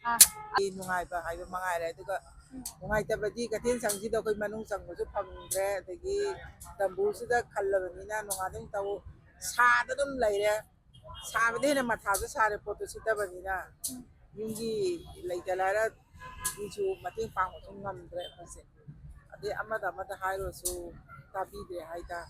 ꯑꯥ꯫ ꯑꯩ ꯅꯨꯡꯉꯥꯏꯕ ꯍꯥꯏꯕ ꯃꯉꯥꯏꯔꯦ꯫ ꯑꯗꯨꯒ ꯅꯨꯡꯉꯥꯏꯇꯕꯗꯤ ꯀꯩꯊꯦꯜ ꯁꯪꯁꯤꯗ ꯑꯩꯈꯣꯏ ꯃꯅꯨꯡ ꯆꯪꯕꯁꯨ ꯐꯪꯗ꯭ꯔꯦ, ꯑꯗꯒꯤ ꯇꯝꯕꯨꯁꯤꯗ ꯈꯜꯂꯕꯅꯤꯅ ꯅꯣꯡꯉꯥꯟꯕꯗꯩ ꯅꯨꯃꯤꯠ ꯇꯥꯕꯨ ꯁꯥꯗ ꯑꯗꯨꯝ ꯂꯩꯔꯦ꯫ ꯁꯥꯕꯗ ꯍꯦꯟꯅ ꯃꯊꯥꯁꯨ ꯁꯥꯔꯦ, ꯄꯣꯠꯇꯨ ꯁꯤꯠꯇꯕꯅꯤꯅ꯫ ꯌꯨꯝꯒꯤ ꯂꯩꯇ ꯂꯥꯏꯔ ꯃꯤꯁꯨ ꯃꯇꯦꯡ ꯄꯥꯡꯕꯁꯨ ꯉꯝꯗ꯭ꯔꯦ ꯑꯩꯈꯣꯏꯁꯦ꯫ ꯑꯗꯩ ꯑꯃꯗ ꯑꯃꯗ ꯍꯥꯏꯔꯨꯔꯁꯨ ꯇꯥꯕꯤꯗ꯭ꯔꯦ ꯍꯥꯏꯇꯥꯔꯦ꯫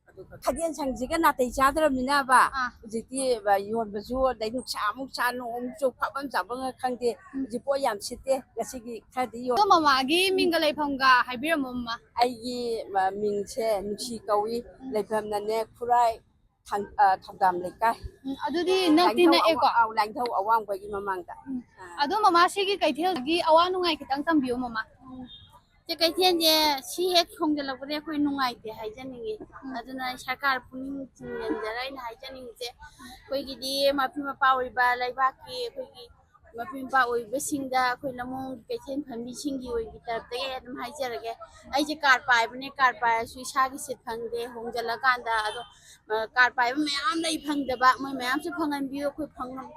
ꯑꯗꯨꯒ ꯈꯥꯗꯦꯟ ꯁꯪꯁꯤꯒ ꯅꯥꯇꯩ ꯆꯥꯗ꯭ꯔꯕꯅꯤꯅꯕ, ꯑꯥ꯫ ꯍꯧꯖꯤꯛꯇꯤ ꯕ, ꯌꯣꯟꯕꯁꯨ ꯑꯗꯩ ꯅꯨꯡꯁꯥ ꯑꯃꯨꯛ ꯁꯥ, ꯅꯣꯡ ꯑꯃꯨꯛ ꯆꯨ, ꯐꯕ ꯑꯃ ꯆꯥꯕ ꯑꯃ ꯈꯪꯗꯦ꯫ ꯎꯝ꯫ ꯍꯧꯖꯤꯛ ꯄꯣꯠ ꯌꯥꯝ ꯁꯤꯠꯇꯦ꯫ ꯉꯁꯤꯒꯤ ꯈꯔꯗꯤ ꯌꯣꯜꯂꯦ꯫ ꯑꯗꯣ ꯃꯃꯥꯒꯤ ꯃꯤꯡꯒ ꯂꯩꯐꯝꯒ ꯍꯥꯏꯕꯤꯔꯝꯃꯣ, ꯃꯃꯥ꯫ ꯑꯩꯒꯤ, ꯑ, ꯃꯤꯡꯁꯦ ꯅꯨꯡꯁꯤ ꯀꯧꯏ꯫ ꯎꯝ꯫ ꯂꯩꯐꯝꯅꯅꯦ ꯈꯨꯔꯥꯏ ꯊꯥꯡ-, ꯑ, ꯊꯧꯗꯥꯝ ꯂꯩꯀꯥꯏ꯫ ꯎꯝ, ꯑꯗꯨꯗꯤ ꯅꯛꯇꯤ ꯂꯥꯏꯅꯤꯡꯊꯧ ꯅꯛꯑꯦꯀꯣ? ꯑꯋꯥ-, ꯑꯥꯎ, ꯂꯥꯏꯅꯤꯡꯊꯧ ꯑꯋꯥꯡꯕꯒꯤ ꯃꯃꯥꯡꯗ꯫ ꯎꯝ꯫ ꯑꯥ꯫ ꯑꯗꯣ ꯃꯃꯥ, ꯁꯤꯒꯤ ꯀꯩꯊꯦꯜꯒꯤ ꯑꯋꯥ ꯅꯨꯡꯉꯥꯏ ꯈꯤꯇꯪ ꯇꯝꯕꯤꯌꯨ, ꯃꯃꯥ꯫ ꯎꯝ꯫ ꯁꯤ ꯀꯩꯊꯦꯜꯁꯦ ꯁꯤ ꯍꯦꯛ ꯍꯣꯡꯖꯤꯜꯂꯛꯄꯗꯒꯤ ꯑꯩꯈꯣꯏ ꯅꯨꯡꯉꯥꯏꯇꯦ ꯍꯥꯏꯖꯅꯤꯡꯉꯤ꯫ ꯎꯝ꯫ ꯑꯗꯨꯅ ꯁꯔꯀꯥꯔ ꯄꯨꯛꯅꯤꯡ ꯆꯤꯡꯁꯤꯟꯖꯔ ꯑꯩꯅ ꯍꯥꯏꯖꯅꯤꯡꯉꯤꯁꯦ, ꯑꯩꯈꯣꯏꯒꯤꯗꯤ ꯃꯄꯤ ꯃꯄꯥ ꯑꯣꯏꯕ ꯂꯩꯕꯥꯛꯀꯤ ꯑꯩꯈꯣꯏꯒꯤ ꯃꯄꯤ ꯃꯄꯥ ꯑꯣꯏꯕꯁꯤꯡꯗ ꯑꯩꯈꯣꯏ ꯂꯝꯃꯣꯡꯒꯤ ꯀꯩꯊꯦꯜ ꯐꯝꯕꯤꯁꯤꯡꯒꯤ ꯑꯣꯏꯕ ꯇꯔꯞꯇꯒꯤ ꯑꯩ ꯑꯗꯨꯝ ꯍꯥꯏꯖꯔꯒꯦ꯫ ꯑꯩꯁꯦ ꯀꯥꯔ ꯄꯥꯏꯕꯅꯦ, ꯀꯥꯔ ꯄꯥꯏꯔꯁꯨ ꯏꯁꯥꯒꯤ ꯁꯤꯠ ꯐꯪꯗꯦ꯫ ꯍꯣꯡꯖꯤꯜꯂꯀꯥꯟꯗ ꯑꯗꯣ, ꯑ, ꯀꯥꯔ ꯄꯥꯏꯕ ꯃꯌꯥꯝ ꯂꯩ ꯐꯪꯗꯕ, ꯃꯣꯏ ꯃꯌꯥꯝꯁꯨ ꯐꯪꯍꯟꯕꯤꯌꯨ꯫ ꯑꯩꯈꯣꯏ ꯐꯪ-,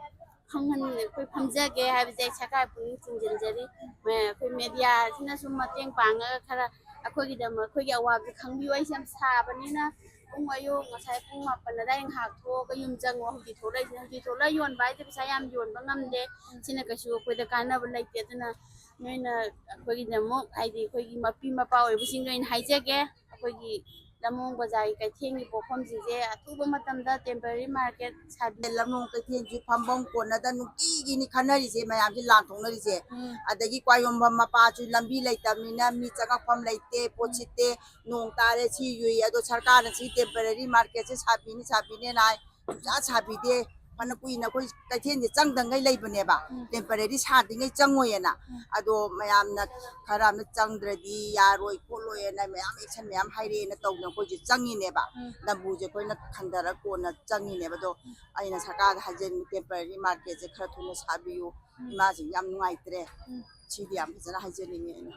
ꯐꯪꯍꯟ-, ꯑꯩꯈꯣꯏ ꯐꯝꯖꯒꯦ ꯍꯥꯏꯕꯁꯦ ꯑꯩ ꯁꯔꯀꯥꯔ ꯄꯨꯛꯅꯤꯡ ꯆꯤꯡꯁꯤꯟꯖꯔꯤ꯫ ꯃ-, ꯑꯩꯈꯣꯏ ꯃꯦꯗꯤꯌꯥꯁꯤꯅꯁꯨ ꯃꯇꯦꯡ ꯄꯥꯡꯉꯒ ꯈꯔ ꯑꯩꯈꯣꯏꯒꯤꯗꯃꯛ, ꯑꯩꯈꯣꯏꯒꯤ ꯑꯋꯥꯕꯁꯦ ꯈꯪꯕꯤꯌꯨ꯫ ꯑꯩꯁꯦ ꯌꯥꯝ ꯁꯥꯕꯅꯤꯅ ꯄꯨꯡ ꯑꯌꯨꯛ ꯉꯁꯥꯏ ꯄꯨꯡ ꯃꯥꯄꯟ ꯑꯗꯥꯏ ꯉꯥꯏꯍꯥꯛ ꯊꯣꯛꯑꯒ ꯌꯨꯝ ꯆꯪꯉꯣ꯫ ꯍꯧꯖꯤꯛ ꯊꯣꯛꯂꯛꯏꯁꯤꯅ, ꯍꯧꯖꯤꯛ ꯊꯣꯛꯂꯛꯑ ꯌꯣꯟꯕ ꯍꯥꯏꯁꯦ ꯄꯩꯁꯥ ꯌꯥꯝ ꯌꯣꯟꯕ ꯉꯝꯗꯦ꯫ ꯁꯤꯅ ꯀꯩꯁꯨ ꯑꯩꯈꯣꯏꯗ ꯀꯥꯟꯅꯕ ꯂꯩꯇꯦ꯫ ꯑꯗꯨꯅ ꯅꯣꯏꯅ ꯑꯩꯈꯣꯏꯒꯤꯗꯃꯛ, ꯍꯥꯏꯗꯤ ꯑꯩꯈꯣꯏꯒꯤ ꯃꯄꯤ ꯃꯄꯥ ꯑꯣꯏꯕꯁꯤꯡꯗ ꯑꯩꯅ ꯍꯥꯏꯖꯒꯦ, ꯑꯩꯈꯣꯏꯒꯤ ꯂꯝꯃꯣꯡ ꯕꯖꯥꯔꯒꯤ ꯀꯩꯊꯦꯜꯒꯤ ꯄꯣꯠꯐꯝꯁꯤꯡꯁꯦ ꯑꯊꯨꯕ ꯃꯇꯝꯗ temporary market ꯁꯥꯕꯤ-, ꯂꯝꯂꯣꯡ ꯀꯩꯊꯦꯜꯁꯤ ꯐꯝꯐꯝ ꯀꯣꯟꯅꯗ ꯅꯨꯡꯇꯤꯒꯤꯅꯤ ꯈꯟꯅꯔꯤꯁꯦ, ꯃꯌꯥꯝꯁꯤ ꯂꯥꯟ ꯊꯣꯛꯅꯔꯤꯁꯦ꯫ ꯎꯝ꯫ ꯑꯗꯒꯤ ꯀ꯭ꯋꯥ ꯌꯣꯟꯐꯝ ꯃꯄꯥꯁꯨ ꯂꯝꯕꯤ ꯂꯩꯇꯕꯅꯤꯅ ꯃꯤ ꯆꯪꯉꯛꯐꯝ ꯂꯩꯇꯦ, ꯄꯣꯠ ꯎꯝ꯫ ꯁꯤꯠꯇꯦ, ꯅꯣꯡ ꯇꯥꯔꯦ ꯁꯤ ꯌꯨꯏ꯫ ꯑꯗꯣ ꯁꯔꯀꯥꯔꯅ ꯁꯤ temporary marketꯁꯦ ꯁꯥꯕꯤꯅꯤ ꯁꯥꯕꯤꯅꯦꯅ ꯍꯥꯏ, ꯁꯨꯡꯁꯥ ꯁꯥꯕꯤꯗꯦ꯫ ꯐꯅ ꯀꯨꯏꯅ ꯑꯩꯈꯣꯏ ꯀꯩꯊꯦꯜꯁꯦ ꯆꯪꯗꯉꯩ ꯂꯩꯕꯅꯦꯕ, ꯎꯝ꯫ Temporary ꯁꯥꯗ꯭ꯔꯤꯉꯩ ꯆꯪꯉꯣꯏꯅ꯫ ꯎꯝ꯫ ꯑꯗꯣ ꯃꯌꯥꯝꯅ ꯈꯔ ꯑꯃꯅ ꯆꯪꯗ꯭ꯔꯗꯤ ꯌꯥꯔꯣꯏ ꯈꯣꯠꯂꯣꯏꯅ ꯃꯌꯥꯝ action ꯃꯌꯥꯝ ꯍꯥꯏꯔꯛꯑꯦꯅ ꯇꯧꯗꯅ ꯑꯩꯈꯣꯏꯁꯦ ꯆꯪꯉꯤꯅꯦꯕ꯫ ꯎꯝ꯫ ꯅꯝꯕꯨꯁꯦ ꯑꯩꯈꯣꯏꯅ ꯈꯟꯊꯔ ꯀꯣꯟꯅ ꯆꯪꯉꯤꯅꯦꯕ꯫ ꯑꯗꯣ ꯑꯩꯅ ꯁꯔꯀꯥꯔꯗ ꯍꯥꯏꯖꯅꯤꯡꯉꯤ, temporary marketꯁꯦ ꯈꯔ ꯊꯨꯅ ꯁꯥꯕꯤꯌꯨ꯫ ꯎꯝ꯫ ꯏꯃꯥꯁꯤꯡ ꯌꯥꯝ ꯅꯨꯡꯉꯥꯏꯇ꯭ꯔꯦ꯫ ꯎꯝ꯫ ꯁꯤꯗꯤ ꯌꯥꯝ ꯐꯖꯅ ꯍꯥꯏꯖꯅꯤꯡꯉꯤ ꯑꯩꯅ꯫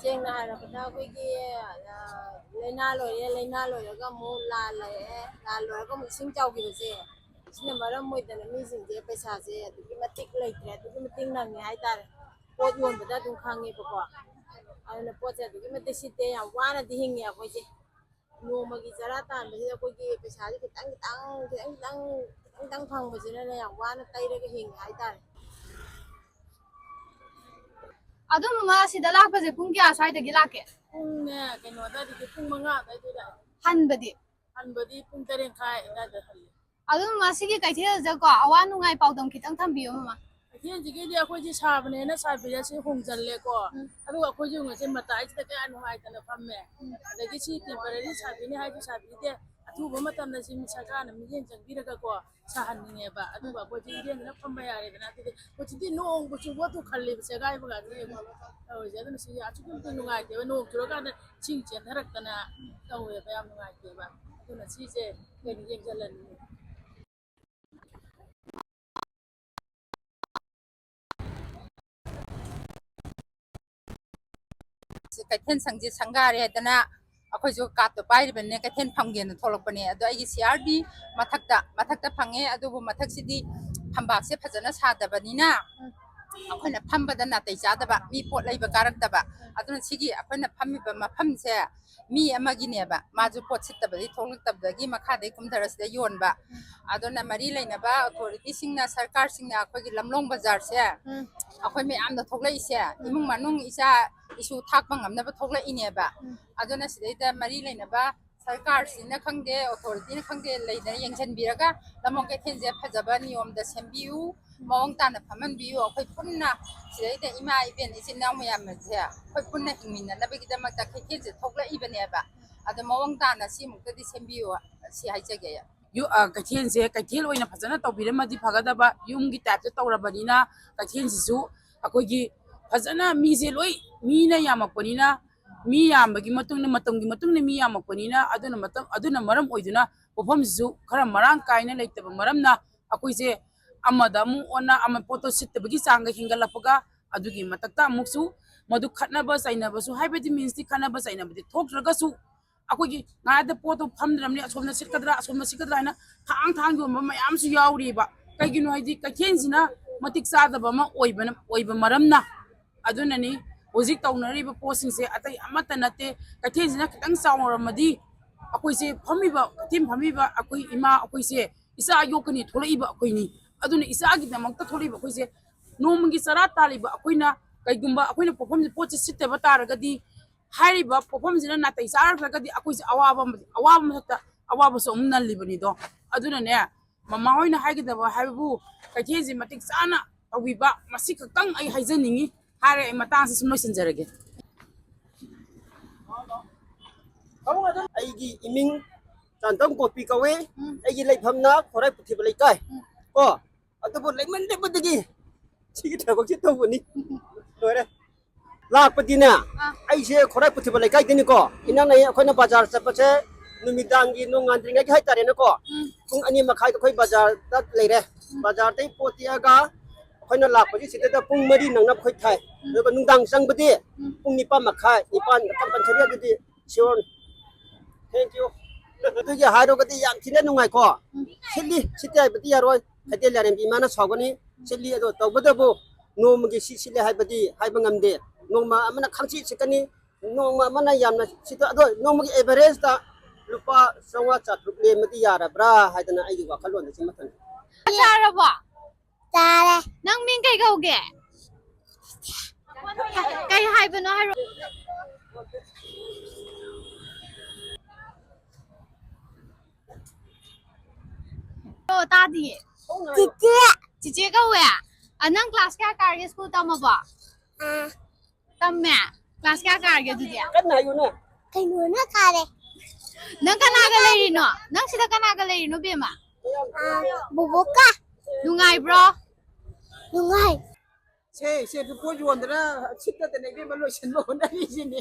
ꯁꯦꯡꯅ ꯍꯥꯏꯔꯕꯗ ꯑꯩꯈꯣꯏꯒꯤ, ꯑ, ꯂꯥꯏꯅꯥ ꯂꯣꯏꯔꯦ, ꯂꯥꯏꯅꯥ ꯂꯣꯏꯔꯒ ꯑꯃꯨꯛ ꯂꯥꯟ ꯂꯩꯔꯦ, ꯂꯥꯟ ꯂꯣꯏꯔꯒ ꯑꯃꯨꯛ ꯏꯁꯤꯡ ꯆꯥꯎꯈꯤꯕꯁꯦ, ꯁꯤꯅ ꯃꯔꯝ ꯑꯣꯏꯗꯅ ꯃꯤꯁꯤꯡꯁꯦ ꯄꯩꯁꯥꯁꯦ ꯑꯗꯨꯛꯀꯤ ꯃꯇꯤꯛ ꯂꯩꯇ꯭ꯔꯦ, ꯑꯗꯨꯛꯀꯤ ꯃꯇꯤꯛ ꯅꯪꯉꯦ ꯍꯥꯏꯇꯥꯔꯦ꯫ ꯄꯣꯠ ꯌꯣꯟꯕꯗ ꯑꯗꯨꯝ ꯈꯪꯉꯦꯕꯀꯣ꯫ ꯑꯗꯨꯅ ꯄꯣꯠꯁꯦ ꯑꯗꯨꯛꯀꯤ ꯃꯇꯤꯛ ꯁꯤꯠꯇꯦ, ꯌꯥꯝ ꯋꯥꯅꯗꯤ ꯍꯤꯡꯉꯦ ꯑꯩꯈꯣꯏꯁꯦ꯫ ꯅꯣꯡꯃꯒꯤ ꯆꯔꯥ ꯇꯥꯟꯕꯁꯤꯗ ꯑꯩꯈꯣꯏꯒꯤ ꯄꯩꯁꯥꯁꯦ ꯈꯤꯇꯪ ꯈꯤꯇꯪ, ꯈꯤꯇꯪ ꯈꯤꯇꯪ, ꯈꯤꯇꯪ ꯈꯤꯇꯪ ꯐꯪꯕꯁꯤꯅꯅꯦ ꯌꯥꯝ ꯋꯥꯅ ꯇꯩꯔꯒ ꯍꯤꯡꯉꯦ ꯍꯥꯏꯇꯥꯔꯦ꯫ ꯑꯗꯨꯝ ꯃꯥ ꯁꯤꯗ ꯂꯥꯛꯄꯁꯦ ꯄꯨꯡ ꯀꯌꯥ ꯁ꯭ꯋꯥꯏꯗꯒꯤ ꯂꯥꯛꯀꯦ? ꯄꯨꯡꯅꯦ, ꯀꯩꯅꯣ ꯑꯗꯥꯏꯗꯒꯤ, ꯄꯨꯡ ꯃꯉꯥ ꯑꯗꯥꯏꯗꯒꯤ ꯂꯥꯛꯑꯦ꯫ ꯍꯟꯕꯗꯤ? ꯍꯟꯕꯗꯤ ꯄꯨꯡ ꯇꯔꯦꯠ ꯃꯈꯥꯏ ꯑꯗꯥꯏꯗ ꯍꯜꯂꯦ꯫ ꯑꯗꯨꯝ ꯃꯁꯤꯒꯤ ꯀꯩꯊꯦꯜꯁꯤꯗꯀꯣ ꯑꯋꯥ ꯅꯨꯡꯉꯥꯏ ꯄꯥꯎꯗꯝ ꯈꯤꯇꯪ ꯊꯝꯕꯤꯌꯨ, ꯃꯃꯥ꯫ ꯀꯩꯊꯦꯜꯁꯤꯒꯤꯗꯤ ꯑꯩꯈꯣꯏꯁꯦ ꯁꯥꯕꯅꯦꯅ ꯁꯥꯕꯤꯔꯁꯤ ꯍꯣꯡꯖꯜꯂꯦꯀꯣ꯫ ꯎꯝ꯫ ꯑꯗꯨꯒ ꯑꯩꯈꯣꯏꯁꯨ ꯉꯁꯤ ꯃꯇꯥꯏꯁꯤꯗ ꯀꯌꯥ ꯅꯨꯡꯉꯥꯏꯇꯅ ꯐꯝꯃꯦ꯫ ꯎꯝ꯫ ꯑꯗꯒꯤ ꯁꯤ temporary ꯁꯥꯕꯤꯅꯤ ꯍꯥꯏꯁꯨ ꯁꯥꯕꯤꯗꯦ꯫ ꯑꯊꯨꯕ ꯃꯇꯝꯗ ꯁꯤ ꯁꯔꯀꯥꯔꯅ ꯃꯤꯠꯌꯦꯡ ꯆꯪꯕꯤꯔꯒꯀꯣ ꯁꯥꯍꯟꯅꯤꯡꯉꯦꯕ꯫ ꯑꯗꯨꯒ ꯑꯩꯈꯣꯏꯁꯦ ꯏꯔꯦꯟꯖꯅ ꯐꯝꯕ ꯌꯥꯔꯦꯗꯅ꯫ ꯑꯗꯨꯗꯤ ꯍꯧꯖꯤꯛꯇꯤ ꯅꯣꯡꯕꯨ ꯆꯨꯕ ꯑꯗꯨ ꯈꯜꯂꯦꯕ, ꯁꯦꯒꯥꯏꯕꯒꯁꯦ ꯌꯦꯡꯉꯣ ꯇꯧꯔꯤꯁꯦ꯫ ꯑꯗꯨꯅ ꯁꯤ ꯑꯁꯨꯛꯀꯤ ꯃꯇꯤꯛ ꯅꯨꯡꯉꯥꯏꯇꯦꯕ, ꯅꯣꯡ ꯆꯨꯔꯀꯥꯟꯗ ꯏꯁꯤꯡ ꯆꯦꯟꯊꯔꯛꯇꯅ ꯇꯧꯋꯦꯕ, ꯌꯥꯝ ꯅꯨꯡꯉꯥꯏꯇꯦꯕ꯫ ꯑꯗꯨꯅ ꯁꯤꯁꯦ ꯑꯩꯈꯣꯏꯅ ꯌꯦꯡꯁꯤꯜꯍꯟꯅꯤꯡꯉꯤ꯫ ꯁꯤ ꯀꯩꯊꯦꯜ ꯁꯪꯁꯦ ꯁꯪꯒꯥꯔꯦ ꯍꯥꯏꯗꯅ ꯑꯩꯈꯣꯏꯁꯨ ꯀꯥꯔꯠꯇꯣ ꯄꯥꯏꯔꯤꯕꯅꯤꯅ ꯀꯩꯊꯦꯜ ꯐꯝꯒꯦꯅ ꯊꯣꯛꯂꯛꯄꯅꯦ꯫ ꯑꯗꯣ ꯑꯩꯒꯤ ꯁꯤꯌꯥꯔꯗꯤ ꯃꯊꯛꯇ, ꯃꯊꯛꯇ ꯐꯪꯉꯦ, ꯑꯗꯨꯕꯨ ꯃꯊꯛꯁꯤꯗꯤ ꯐꯝꯕꯥꯛꯁꯦ ꯐꯖꯅ ꯁꯥꯗꯕꯅꯤꯅ ꯑꯩꯈꯣꯏꯅ ꯐꯝꯕꯗ ꯅꯥꯇꯩ ꯆꯥꯗꯕ, ꯃꯤ ꯄꯣꯠ ꯂꯩꯕ ꯀꯥꯔꯛꯇꯕ꯫ ꯑꯗꯨꯅ ꯁꯤꯒꯤ ꯑꯩꯈꯣꯏꯅ ꯐꯝꯃꯤꯕ ꯃꯐꯝꯁꯦ ꯃꯤ ꯑꯃꯒꯤꯅꯦꯕ, ꯃꯥꯁꯨ ꯄꯣꯠ ꯁꯤꯠꯇꯕꯗꯒꯤ ꯊꯣꯛꯂꯛꯇꯕꯗꯒꯤ ꯃꯈꯥꯗꯩ ꯀꯨꯝꯊꯔ ꯁꯤꯗ ꯌꯣꯟꯕ꯫ ꯑꯗꯨꯅ ꯃꯔꯤ ꯂꯩꯅꯕ ꯑꯣꯊꯣꯔꯤꯇꯤꯁꯤꯡꯅ, ꯁꯔꯀꯥꯔꯁꯤꯡꯅ ꯑꯩꯈꯣꯏꯒꯤ ꯂꯝꯂꯣꯡ ꯕꯖꯥꯔꯁꯦ ꯎꯝ꯫ ꯑꯩꯈꯣꯏ ꯃꯌꯥꯝꯅ ꯊꯣꯛꯂꯛꯏꯁꯦ ꯎꯝ꯫ ꯏꯃꯨꯡ ꯃꯅꯨꯡ ꯏꯆꯥ ꯏꯁꯨ ꯊꯥꯛꯄ ꯉꯝꯅꯕ ꯊꯣꯛꯂꯛꯏꯅꯦꯕ꯫ ꯎꯝ꯫ ꯑꯗꯨꯅ ꯁꯤꯗꯩꯗ ꯃꯔꯤ ꯂꯩꯅꯕ ꯁꯔꯀꯥꯔꯁꯤꯅ ꯈꯪꯗꯦ, ꯑꯣꯊꯣꯔꯤꯇꯤꯅ ꯈꯪꯗꯦ, ꯂꯩꯗꯅ ꯌꯦꯡꯁꯤꯟꯕꯤꯔꯒ ꯂꯝꯂꯣꯡ ꯀꯩꯊꯦꯜꯁꯦ ꯐꯖꯕ ꯅꯤꯌꯣꯝꯗ ꯁꯦꯝꯕꯤꯌꯨ, ꯃꯑꯣꯡ ꯇꯥꯅ ꯐꯝꯍꯟꯕꯤꯌꯨ꯫ ꯑꯩꯈꯣꯏ ꯄꯨꯟꯅ ꯁꯤꯗꯩꯗ ꯏꯃꯥ ꯏꯕꯦꯟ ꯏꯆꯤꯟ ꯏꯅꯥꯎ ꯃꯌꯥꯝꯁꯦ ꯑꯩꯈꯣꯏ ꯄꯨꯟꯅ ꯍꯤꯡꯃꯤꯟꯅꯅꯕꯒꯤꯗꯃꯛꯇ ꯀꯩꯊꯦꯜꯁꯦ ꯊꯣꯛꯂꯛꯏꯕꯅꯦꯕ꯫ ꯑꯗꯣ ꯃꯑꯣꯡ ꯇꯥꯅ ꯁꯤꯃꯨꯛꯇꯗꯤ ꯁꯦꯝꯕꯤꯌꯨ, ꯁꯤ ꯍꯥꯏꯖꯒꯦ꯫ ꯌꯨ-, ꯑ, ꯀꯩꯊꯦꯜꯁꯦ ꯀꯩꯊꯦꯜ ꯑꯣꯏꯅ ꯐꯖꯅ ꯇꯧꯕꯤꯔꯝꯃꯗꯤ ꯐꯒꯗꯕ, ꯌꯨꯝꯒꯤ type ꯇ ꯇꯧꯔꯕꯅꯤꯅ ꯀꯩꯊꯦꯜꯁꯤꯁꯨ ꯑꯩꯈꯣꯏꯒꯤ ꯐꯖꯅ ꯃꯤꯁꯦ ꯂꯣꯏ, ꯃꯤꯅ ꯌꯥꯝꯃꯛꯄꯅꯤꯅ, ꯃꯤ ꯌꯥꯝꯕꯒꯤ ꯃꯇꯨꯡ ꯏꯟꯅ, ꯃꯇꯝꯒꯤ ꯃꯇꯨꯡ ꯏꯟꯅ ꯃꯤ ꯌꯥꯝꯃꯛꯄꯅꯤꯅ, ꯑꯗꯨꯅ ꯃꯇꯝ, ꯑꯗꯨꯅ ꯃꯔꯝ ꯑꯣꯏꯗꯨꯅ ꯄꯣꯠꯐꯝꯁꯤꯁꯨ ꯈꯔ ꯃꯔꯥꯡ ꯀꯥꯏꯅ ꯂꯩꯇꯕ ꯃꯔꯝꯅ ꯑꯩꯈꯣꯏꯁꯦ ꯑꯃꯗ ꯑꯃꯨꯛ ꯑꯣꯟꯅ, ꯑꯃ ꯄꯣꯠꯇꯣ ꯁꯤꯠꯇꯕꯒꯤ ꯆꯥꯡꯒ ꯍꯦꯟꯒꯠꯂꯛꯄꯒ, ꯑꯗꯨꯒꯤ ꯃꯊꯛꯇ ꯑꯃꯨꯛꯁꯨ ꯃꯗꯨ ꯈꯠꯅꯕ ꯆꯩꯅꯕꯁꯨ, ꯍꯥꯏꯕꯗꯤ means ꯇꯤ ꯈꯠꯅꯕ ꯆꯩꯅꯕꯗꯤ ꯊꯣꯛꯇ꯭ꯔꯒꯁꯨ ꯑꯩꯈꯣꯏꯒꯤ ꯉꯥꯏꯗ ꯄꯣꯠꯇꯣ ꯐꯝꯗ꯭ꯔꯕꯅꯤ, ꯑꯁꯣꯝꯗ ꯁꯤꯠꯀꯗ꯭ꯔꯥ, ꯑꯁꯣꯝꯗ ꯁꯤꯠꯀꯗ꯭ꯔꯥ ꯍꯥꯏꯅ ꯊꯥꯡ ꯊꯥꯡ ꯌꯣꯟꯕ ꯃꯌꯥꯝꯁꯨ ꯌꯥꯎꯔꯤꯕ꯫ ꯀꯩꯒꯤꯅꯣ ꯍꯥꯏꯗꯤ ꯀꯩꯊꯦꯜꯁꯤꯅ ꯃꯇꯤꯛ ꯆꯥꯗꯕ ꯑꯃ ꯑꯣꯏꯕꯅ, ꯑꯣꯏꯕ ꯃꯔꯝꯅ꯫ ꯑꯗꯨꯅꯅꯤ ꯍꯧꯖꯤꯛ ꯇꯧꯅꯔꯤꯕ ꯄꯣꯠꯁꯤꯡꯁꯦ ꯑꯇꯩ ꯑꯃꯠꯇ ꯅꯠꯇꯦ꯫ ꯀꯩꯊꯦꯜꯁꯤꯅ ꯈꯤꯇꯪ ꯆꯥꯎꯔꯝꯃꯗꯤ ꯑꯩꯈꯣꯏꯁꯦ ꯐꯝꯃꯤꯕ, ꯀꯩꯊꯦꯜ ꯐꯝꯃꯤꯕ ꯑꯩꯈꯣꯏ ꯏꯃꯥ ꯑꯩꯈꯣꯏꯁꯦ ꯏꯆꯥ ꯌꯣꯛꯀꯅꯤ ꯊꯣꯛꯂꯛꯏꯕ ꯑꯩꯈꯣꯏꯅꯤ꯫ ꯑꯗꯨꯅ ꯏꯆꯥꯒꯤꯗꯃꯛꯇ ꯊꯣꯛꯂꯛꯏꯕ ꯑꯩꯈꯣꯏꯁꯦ ꯅꯣꯡꯃꯒꯤ ꯆꯔꯥ ꯇꯥꯜꯂꯤꯕ ꯑꯩꯈꯣꯏꯅ ꯀꯩꯒꯨꯝꯕ ꯑꯩꯈꯣꯏꯅ ꯄꯣꯠꯐꯝꯁꯦ, ꯄꯣꯠꯁꯦ ꯁꯤꯠꯇꯕ ꯇꯥꯔꯒꯗꯤ, ꯍꯥꯏꯔꯤꯕ ꯄꯣꯠꯐꯝꯁꯤꯅ ꯅꯥꯇꯩ ꯆꯥꯔꯛꯇ꯭ꯔꯒꯗꯤ ꯑꯩꯈꯣꯏꯁꯦ ꯑꯋꯥꯕ ꯑꯃ, ꯑꯋꯥꯕ ꯃꯊꯛꯇ ꯑꯋꯥꯕꯁꯨ ꯑꯃꯨꯛ ꯅꯜꯂꯤꯕꯅꯤꯗꯣ꯫ ꯑꯗꯨꯅꯅꯦ, ꯃꯃꯥ ꯍꯣꯏꯅ ꯍꯥꯏꯒꯗꯕ ꯍꯥꯏꯕꯕꯨ ꯀꯩꯊꯦꯜꯁꯦ ꯃꯇꯤꯛ ꯆꯥꯅ ꯇꯧꯕꯤꯕ, ꯃꯁꯤ ꯈꯛꯇꯪ ꯑꯩ ꯍꯥꯏꯖꯅꯤꯡꯉꯤ꯫ ꯍꯥꯏꯔꯦ ꯑꯩ ꯃꯇꯥꯡꯁꯤ ꯁꯨꯝ ꯂꯣꯏꯁꯤꯟꯖꯔꯒꯦ꯫ ꯑꯩꯒꯤ ꯏꯃꯤꯡ ꯆꯥꯟꯇꯝ ꯀꯣꯄꯤ ꯀꯧꯏ꯫ ꯎꯝ꯫ ꯑꯩꯒꯤ ꯂꯩꯐꯝꯅ ꯈꯣꯔꯥꯏ ꯄꯨꯊꯤꯕ ꯂꯩꯀꯥꯏ꯫ ꯎꯝ꯫ ꯀꯣ, ꯑꯗꯨꯕꯨ ꯂꯩꯃꯟꯗꯕꯗꯒꯤ ꯁꯤꯒꯤ ꯊꯕꯛꯁꯦ ꯇꯧꯕꯅꯤ꯫ ꯂꯣꯏꯔꯦ꯫ ꯂꯥꯛꯄꯗꯤꯅꯦ, ꯑꯥ꯫ ꯑꯩꯁꯦ ꯈꯣꯔꯥꯏ ꯄꯨꯊꯤꯕ ꯂꯩꯀꯥꯏꯗꯅꯤꯀꯣ꯫ ꯏꯅꯛ ꯅꯛꯏ꯫ ꯑꯩꯈꯣꯏꯅ ꯕꯖꯥꯔ ꯆꯠꯄꯁꯦ ꯅꯨꯃꯤꯗꯥꯡꯒꯤ ꯅꯣꯡꯉꯥꯟꯗ꯭ꯔꯤꯉꯩꯒꯤ ꯍꯥꯏꯇꯥꯔꯦꯅꯦꯀꯣ꯫ ꯎꯝ꯫ ꯄꯨꯡ ꯑꯅꯤ ꯃꯈꯥꯏꯗ ꯑꯩꯈꯣꯏ ꯕꯖꯥꯔꯗ ꯂꯩꯔꯦ꯫ ꯎꯝ꯫ ꯕꯖꯥꯔꯗꯩ ꯄꯣꯠ ꯇꯦꯛꯑꯒ ꯑꯩꯈꯣꯏꯅ ꯂꯥꯛꯄꯁꯤ ꯁꯤꯗ ꯄꯨꯡ ꯃꯔꯤ ꯅꯪꯅꯕ ꯑꯩꯈꯣꯏ ꯊꯥꯏ꯫ ꯎꯝ꯫ ꯑꯗꯨꯒ ꯅꯨꯡꯗꯥꯡ ꯆꯪꯕꯗꯤ ꯎꯝ꯫ ꯄꯨꯡ ꯅꯤꯄꯥꯟ ꯃꯈꯥꯏ, ꯅꯤꯄꯥꯟ compulsory ꯑꯗꯨꯗꯤ sure꯫ Thank you꯫ ꯑꯗꯨꯒꯤ ꯍꯥꯏꯔꯨꯔꯒꯗꯤ ꯌꯥꯝ ꯊꯤꯅ ꯅꯨꯡꯉꯥꯏꯀꯣ꯫ ꯎꯝ꯫ ꯁꯤꯠꯂꯤ, ꯁꯤꯠꯇꯦ ꯍꯥꯏꯕꯗꯤ ꯌꯥꯔꯣꯏ꯫ ꯀꯩꯊꯦꯜ ꯂꯥꯏꯔꯦꯝꯕꯤ ꯏꯃꯥꯅ ꯁꯥꯎꯒꯅꯤ꯫ ꯁꯤꯠꯂꯤ ꯑꯗꯣ, ꯇꯧꯕꯇꯕꯨ ꯅꯣꯡꯃꯒꯤ ꯁꯤ ꯁꯤꯠꯂꯦ ꯍꯥꯏꯕꯗꯤ ꯍꯥꯏꯕ ꯉꯝꯗꯦ꯫ ꯅꯣꯡꯃ ꯑꯃꯅ ꯈꯪꯁꯤꯠ ꯁꯤꯠꯀꯅꯤ, ꯅꯣꯡꯃ ꯑꯃꯅ ꯌꯥꯝꯅ ꯁꯤꯠꯇ-, ꯑꯗꯣ ꯅꯣꯡꯃꯒꯤ average ꯇ ꯂꯨꯄꯥ ꯆꯥꯝꯃꯉꯥ ꯆꯥꯇ꯭ꯔꯨꯛ ꯂꯦꯝꯃꯗꯤ ꯌꯥꯔꯕ꯭ꯔꯥ ꯍꯥꯏꯗꯅ ꯑꯩꯒꯤ ꯋꯥꯈꯜꯂꯣꯟꯗ ꯁꯤꯃ ꯊꯝꯖꯩ꯫ ꯆꯥꯔꯕꯣ? ꯆꯥꯔꯦ꯫ ꯅꯪ ꯃꯤꯡ ꯀꯩ ꯀꯧꯒꯦ? ꯀꯩ ꯍꯥꯏꯕꯅꯣ ꯍꯥꯏꯔꯣ꯫ ꯑꯣ, ꯇꯥꯗꯤꯌꯦ꯫ ꯆꯤꯆꯦ꯫ ꯆꯤꯆꯦ ꯀꯧꯋꯦ? ꯑ, ꯅꯪ class ꯀꯌꯥ ꯀꯥꯔꯒꯦ? School ꯇꯝꯃꯕꯣ? ꯑꯥ꯫ ꯇꯝꯃꯦ? Class ꯀꯌꯥ ꯀꯥꯔꯒꯦ ꯑꯗꯨꯗꯤ? ꯀꯟꯅ ꯍꯥꯏꯌꯨꯅꯦ꯫ ꯀꯩꯅꯣꯅ ꯀꯥꯔꯦ꯫ ꯅꯪ ꯀꯅꯥꯒ ꯂꯩꯔꯤꯅꯣ? ꯅꯪ ꯁꯤꯗ ꯀꯅꯥꯒ ꯂꯩꯔꯤꯅꯣ, ꯕꯦꯝꯃ? ꯑꯥ, ꯕꯣꯕꯣꯛꯀ꯫ ꯅꯨꯡꯉꯥꯏꯕ꯭ꯔꯣ? ꯅꯨꯡꯉꯥꯏ꯫ ꯁꯦ, ꯁꯦ, ꯄꯣꯠ ꯌꯣꯟꯗꯅ ꯁꯤꯠꯇꯗꯅ ꯏꯕꯦꯝꯃ ꯂꯣꯏꯁꯤꯟꯕ ꯍꯣꯠꯅꯔꯤꯁꯤꯅꯦ꯫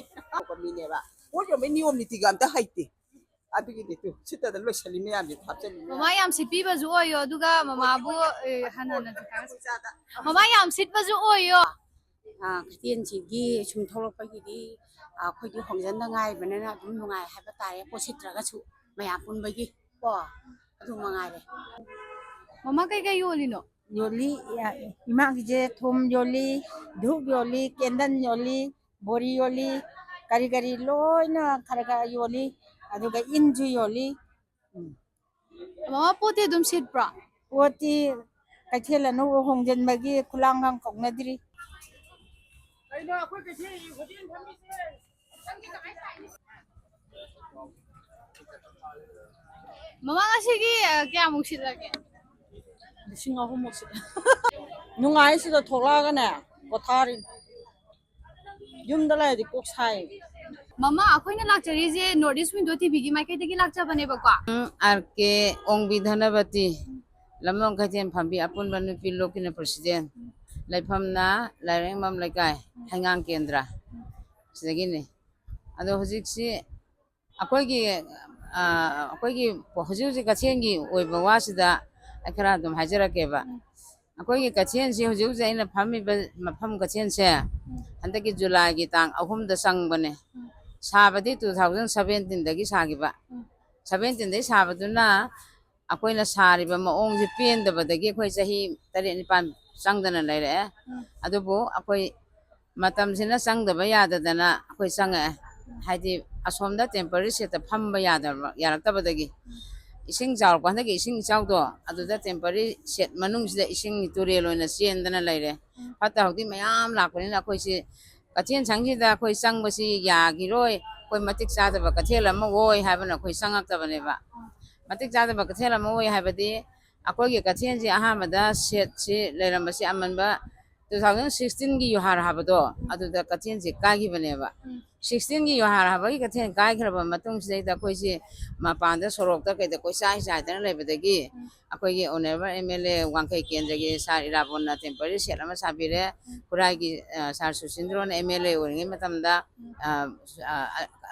ꯃꯤꯅꯦꯕ꯫ ꯄꯣꯠ ꯌꯣꯟꯕꯩ ꯅꯤꯌꯣꯝ ꯅꯤꯇꯤꯒ ꯑꯝꯇ ꯍꯩꯇꯦ꯫ ꯑꯗꯨꯒꯤꯗꯤ ꯇꯨ, ꯁꯤꯠꯇꯗꯅ ꯂꯣꯏꯁꯤꯜꯂꯤ ꯃꯌꯥꯝꯁꯦ ꯍꯥꯞꯆꯜꯂꯤ ꯃꯌꯥꯝ꯫ ꯃꯃꯥ ꯌꯥꯝ ꯁꯤꯠꯄꯤꯕꯁꯨ ꯑꯣꯏꯌꯣ, ꯑꯗꯨꯒ ꯃꯃꯥꯕꯨ, ꯑꯦ, ꯍꯟꯅ ꯍꯟꯅ ꯊꯥꯒꯠ-, ꯃꯃꯥ ꯌꯥꯝ ꯁꯤꯠꯄꯁꯨ ꯑꯣꯏꯌꯣ꯫ ꯑꯥ, ꯀꯩꯊꯦꯜꯁꯤꯒꯤ ꯁꯨꯝ ꯊꯣꯛꯂꯛꯄꯒꯤꯗꯤ ꯑꯩꯈꯣꯏꯗꯤ ꯍꯣꯡꯖꯟꯗ ꯉꯥꯏꯔꯤꯕꯅꯤꯅ ꯑꯗꯨꯝ ꯅꯨꯡꯉꯥꯏ ꯍꯥꯏꯕ ꯇꯥꯔꯦ, ꯄꯣꯠ ꯁꯤꯠꯇ꯭ꯔꯒꯁꯨ ꯃꯌꯥꯝ ꯄꯨꯟꯕꯒꯤ ꯀꯣ, ꯑꯗꯨ ꯃꯉꯥꯏꯔꯦ꯫ ꯃꯃꯥ, ꯀꯩꯀꯩ ꯌꯣꯜꯂꯤꯅꯣ? ꯌꯣꯜꯂꯤ꯫ ꯏꯃꯥꯒꯤꯁꯦ ꯊꯨꯝ ꯌꯣꯜꯂꯤ, ꯙꯨꯞ ꯌꯣꯜꯂꯤ, ꯀꯦꯟꯗꯜ ꯌꯣꯜꯂꯤ, ꯕꯣꯔꯤ ꯌꯣꯜꯂꯤ, ꯀꯔꯤ ꯀꯔꯤ ꯂꯣꯏꯅ ꯈꯔ ꯈꯔ ꯌꯣꯜꯂꯤ꯫ ꯑꯗꯨꯒ ꯏꯟꯁꯨ ꯌꯣꯜꯂꯤ꯫ ꯎꯝ꯫ ꯃꯃꯥ, ꯄꯣꯠꯇꯤ ꯑꯗꯨꯝ ꯁꯤꯠꯄ꯭ꯔꯣ? ꯄꯣꯠꯇꯤ ꯀꯩꯊꯦꯜ ꯑꯅꯧꯕ ꯍꯣꯡꯖꯤꯟꯕꯒꯤ ꯈꯨꯂꯥꯡꯒ ꯀꯧꯅꯗ꯭ꯔꯤ꯫ ꯃꯃꯥ, ꯉꯁꯤꯒꯤ, ꯑ, ꯀꯌꯥꯃꯨꯛ ꯁꯤꯠꯂꯒꯦ? ꯂꯤꯁꯤꯡ ꯑꯍꯨꯝꯃꯨꯛ ꯁꯤꯠꯂꯦ꯫ ꯅꯨꯡꯉꯥꯏ, ꯁꯤꯗ ꯊꯣꯛꯂꯛꯑꯒꯅꯦ ꯄꯣꯊꯥꯔꯤꯅꯤ꯫ ꯌꯨꯝꯗ ꯂꯩꯔꯗꯤ ꯀꯣꯛ ꯁꯥꯏ꯫ ꯃꯃꯥ, ꯑꯩꯈꯣꯏꯅ ꯂꯥꯛꯆꯔꯤꯁꯦ North East Window ꯇꯤꯚꯤꯒꯤ ꯃꯥꯏꯀꯩꯗꯒꯤ ꯂꯥꯛꯆꯕꯅꯦꯕꯀꯣ꯫ ꯎꯝ, ꯑꯥꯔ ꯀꯦ ꯑꯣꯡꯕꯤ ꯙꯅꯄꯇꯤ, ꯂꯝꯂꯣꯡ ꯀꯩꯊꯦꯜ ꯐꯝꯕꯤ ꯑꯄꯨꯟꯕ ꯅꯨꯄꯤ ꯂꯨꯞꯀꯤꯅ president, ꯂꯩꯐꯝꯅ ꯂꯥꯏꯔꯦꯝꯕꯝ ꯂꯩꯀꯥꯏ, ꯍꯩꯉꯥꯡ ꯀꯦꯟꯗ꯭ꯔ, ꯁꯤꯗꯒꯤꯅꯤ꯫ ꯑꯗꯣ ꯍꯧꯖꯤꯛꯁꯤ ꯑꯩꯈꯣꯏꯒꯤ, ꯑ, ꯑꯩꯈꯣꯏꯒꯤ ꯍꯧꯖꯤꯛ ꯍꯧꯖꯤꯛ ꯀꯩꯊꯦꯜꯒꯤ ꯑꯣꯏꯕ ꯋꯥꯁꯤꯗ ꯑꯩ ꯈꯔ ꯑꯗꯨꯝ ꯍꯥꯏꯖꯔꯛꯀꯦꯕ꯫ ꯑꯩꯈꯣꯏꯒꯤ ꯀꯩꯊꯦꯜꯁꯤ ꯍꯧꯖꯤꯛ ꯍꯧꯖꯤꯛ ꯑꯩꯅ ꯐꯝꯃꯤꯕ ꯃꯐꯝ ꯀꯩꯊꯦꯜꯁꯦ ꯍꯟꯗꯛꯀꯤ ꯖꯨꯂꯥꯏꯒꯤ ꯇꯥꯡ ꯑꯍꯨꯝꯗ ꯆꯪꯕꯅꯦ꯫ ꯁꯥꯕꯗꯤ two thousand seventeenꯗꯒꯤ ꯁꯥꯈꯤꯕ꯫ Seventeenꯗꯒꯤ ꯁꯥꯕꯗꯨꯅ ꯑꯩꯈꯣꯏꯅ ꯁꯥꯔꯤꯕ ꯃꯑꯣꯡꯁꯦ ꯄꯦꯟꯗꯕꯗꯒꯤ ꯑꯩꯈꯣꯏ ꯆꯍꯤ ꯇꯔꯦꯠ ꯅꯤꯄꯥꯜ ꯆꯪꯗꯅ ꯂꯩꯔꯛꯑꯦ꯫ ꯑꯗꯨꯕꯨ ꯑꯩꯈꯣꯏ ꯃꯇꯝꯁꯤꯅ ꯆꯪꯗꯕ ꯌꯥꯗꯗꯅ ꯑꯩꯈꯣꯏ ꯆꯪꯉꯛꯑꯦ꯫ ꯍꯥꯏꯗꯤ ꯑꯁꯣꯝꯗ temporary shed ꯐꯝꯕ ꯌꯥꯗꯕ, ꯌꯥꯔꯛꯇꯕꯗꯒꯤ ꯏꯁꯤꯡ ꯆꯥꯎꯔꯛꯄ, ꯍꯟꯗꯛꯀꯤ ꯏꯁꯤꯡ ꯏꯆꯥꯎꯗꯣ, ꯑꯗꯨꯗ temporary shed ꯃꯅꯨꯡꯁꯤꯗ ꯏꯁꯤꯡ ꯇꯨꯔꯦꯜ ꯑꯣꯏꯅ ꯆꯦꯟꯗꯅ ꯂꯩꯔꯦ꯫ ꯐꯠꯇ ꯍꯥꯎꯊꯤ ꯃꯌꯥꯝ ꯂꯥꯛꯄꯅꯤꯅ ꯑꯩꯈꯣꯏꯁꯤ ꯀꯩꯊꯦꯜ ꯁꯪꯁꯤꯗ ꯑꯩꯈꯣꯏ ꯆꯪꯕꯁꯤ ꯌꯥꯈꯤꯔꯣꯏ, ꯑꯩꯈꯣꯏ ꯃꯇꯤꯛ ꯆꯥꯗꯕ ꯀꯩꯊꯦꯜ ꯑꯃ ꯑꯣꯏ ꯍꯥꯏꯕꯅ ꯑꯩꯈꯣꯏ ꯆꯪꯉꯛꯇꯕꯅꯦꯕ꯫ ꯃꯇꯤꯛ ꯆꯥꯗꯕ ꯀꯩꯊꯦꯜ ꯑꯃ ꯑꯣꯏ ꯍꯥꯏꯕꯗꯤ ꯑꯩꯈꯣꯏꯒꯤ ꯀꯩꯊꯦꯜꯁꯤ ꯑꯍꯥꯟꯕꯗ shed ꯁꯤ ꯂꯩꯔꯝꯕꯁꯤ ꯑꯃꯟꯕ two thousand sixteenꯒꯤ ꯌꯨꯍꯥꯔ ꯍꯥꯕꯗꯣ, ꯑꯗꯨꯗ ꯀꯩꯊꯦꯜꯁꯤ ꯀꯥꯏꯈꯤꯕꯅꯦꯕ꯫ Sixteenꯒꯤ ꯌꯨꯍꯥꯔ ꯍꯥꯕꯒꯤ ꯀꯩꯊꯦꯜ ꯀꯥꯏꯈ꯭ꯔꯕ ꯃꯇꯨꯡꯁꯤꯗꯩꯗ ꯑꯩꯈꯣꯏꯁꯤ ꯃꯄꯥꯟꯗ ꯁꯣꯔꯣꯛꯇ ꯀꯩꯗ ꯀꯣꯏꯆꯥꯏ ꯆꯥꯏꯗꯅ ꯂꯩꯕꯗꯒꯤ ꯑꯩꯈꯣꯏꯒꯤ honourable M L A ꯋꯥꯡꯈꯩ ꯀꯦꯟꯗ꯭ꯔꯒꯤ sir ꯏꯔꯥꯕꯣꯟꯅ temporary shed ꯑꯃ ꯁꯥꯕꯤꯔꯦ꯫ ꯈꯨꯔꯥꯏꯒꯤ, ꯑ, sir ꯁꯨꯁꯤꯟꯗ꯭ꯔꯣꯅ M L A ꯑꯣꯏꯔꯤꯉꯩ ꯃꯇꯝꯗ, ꯑ, ꯑ,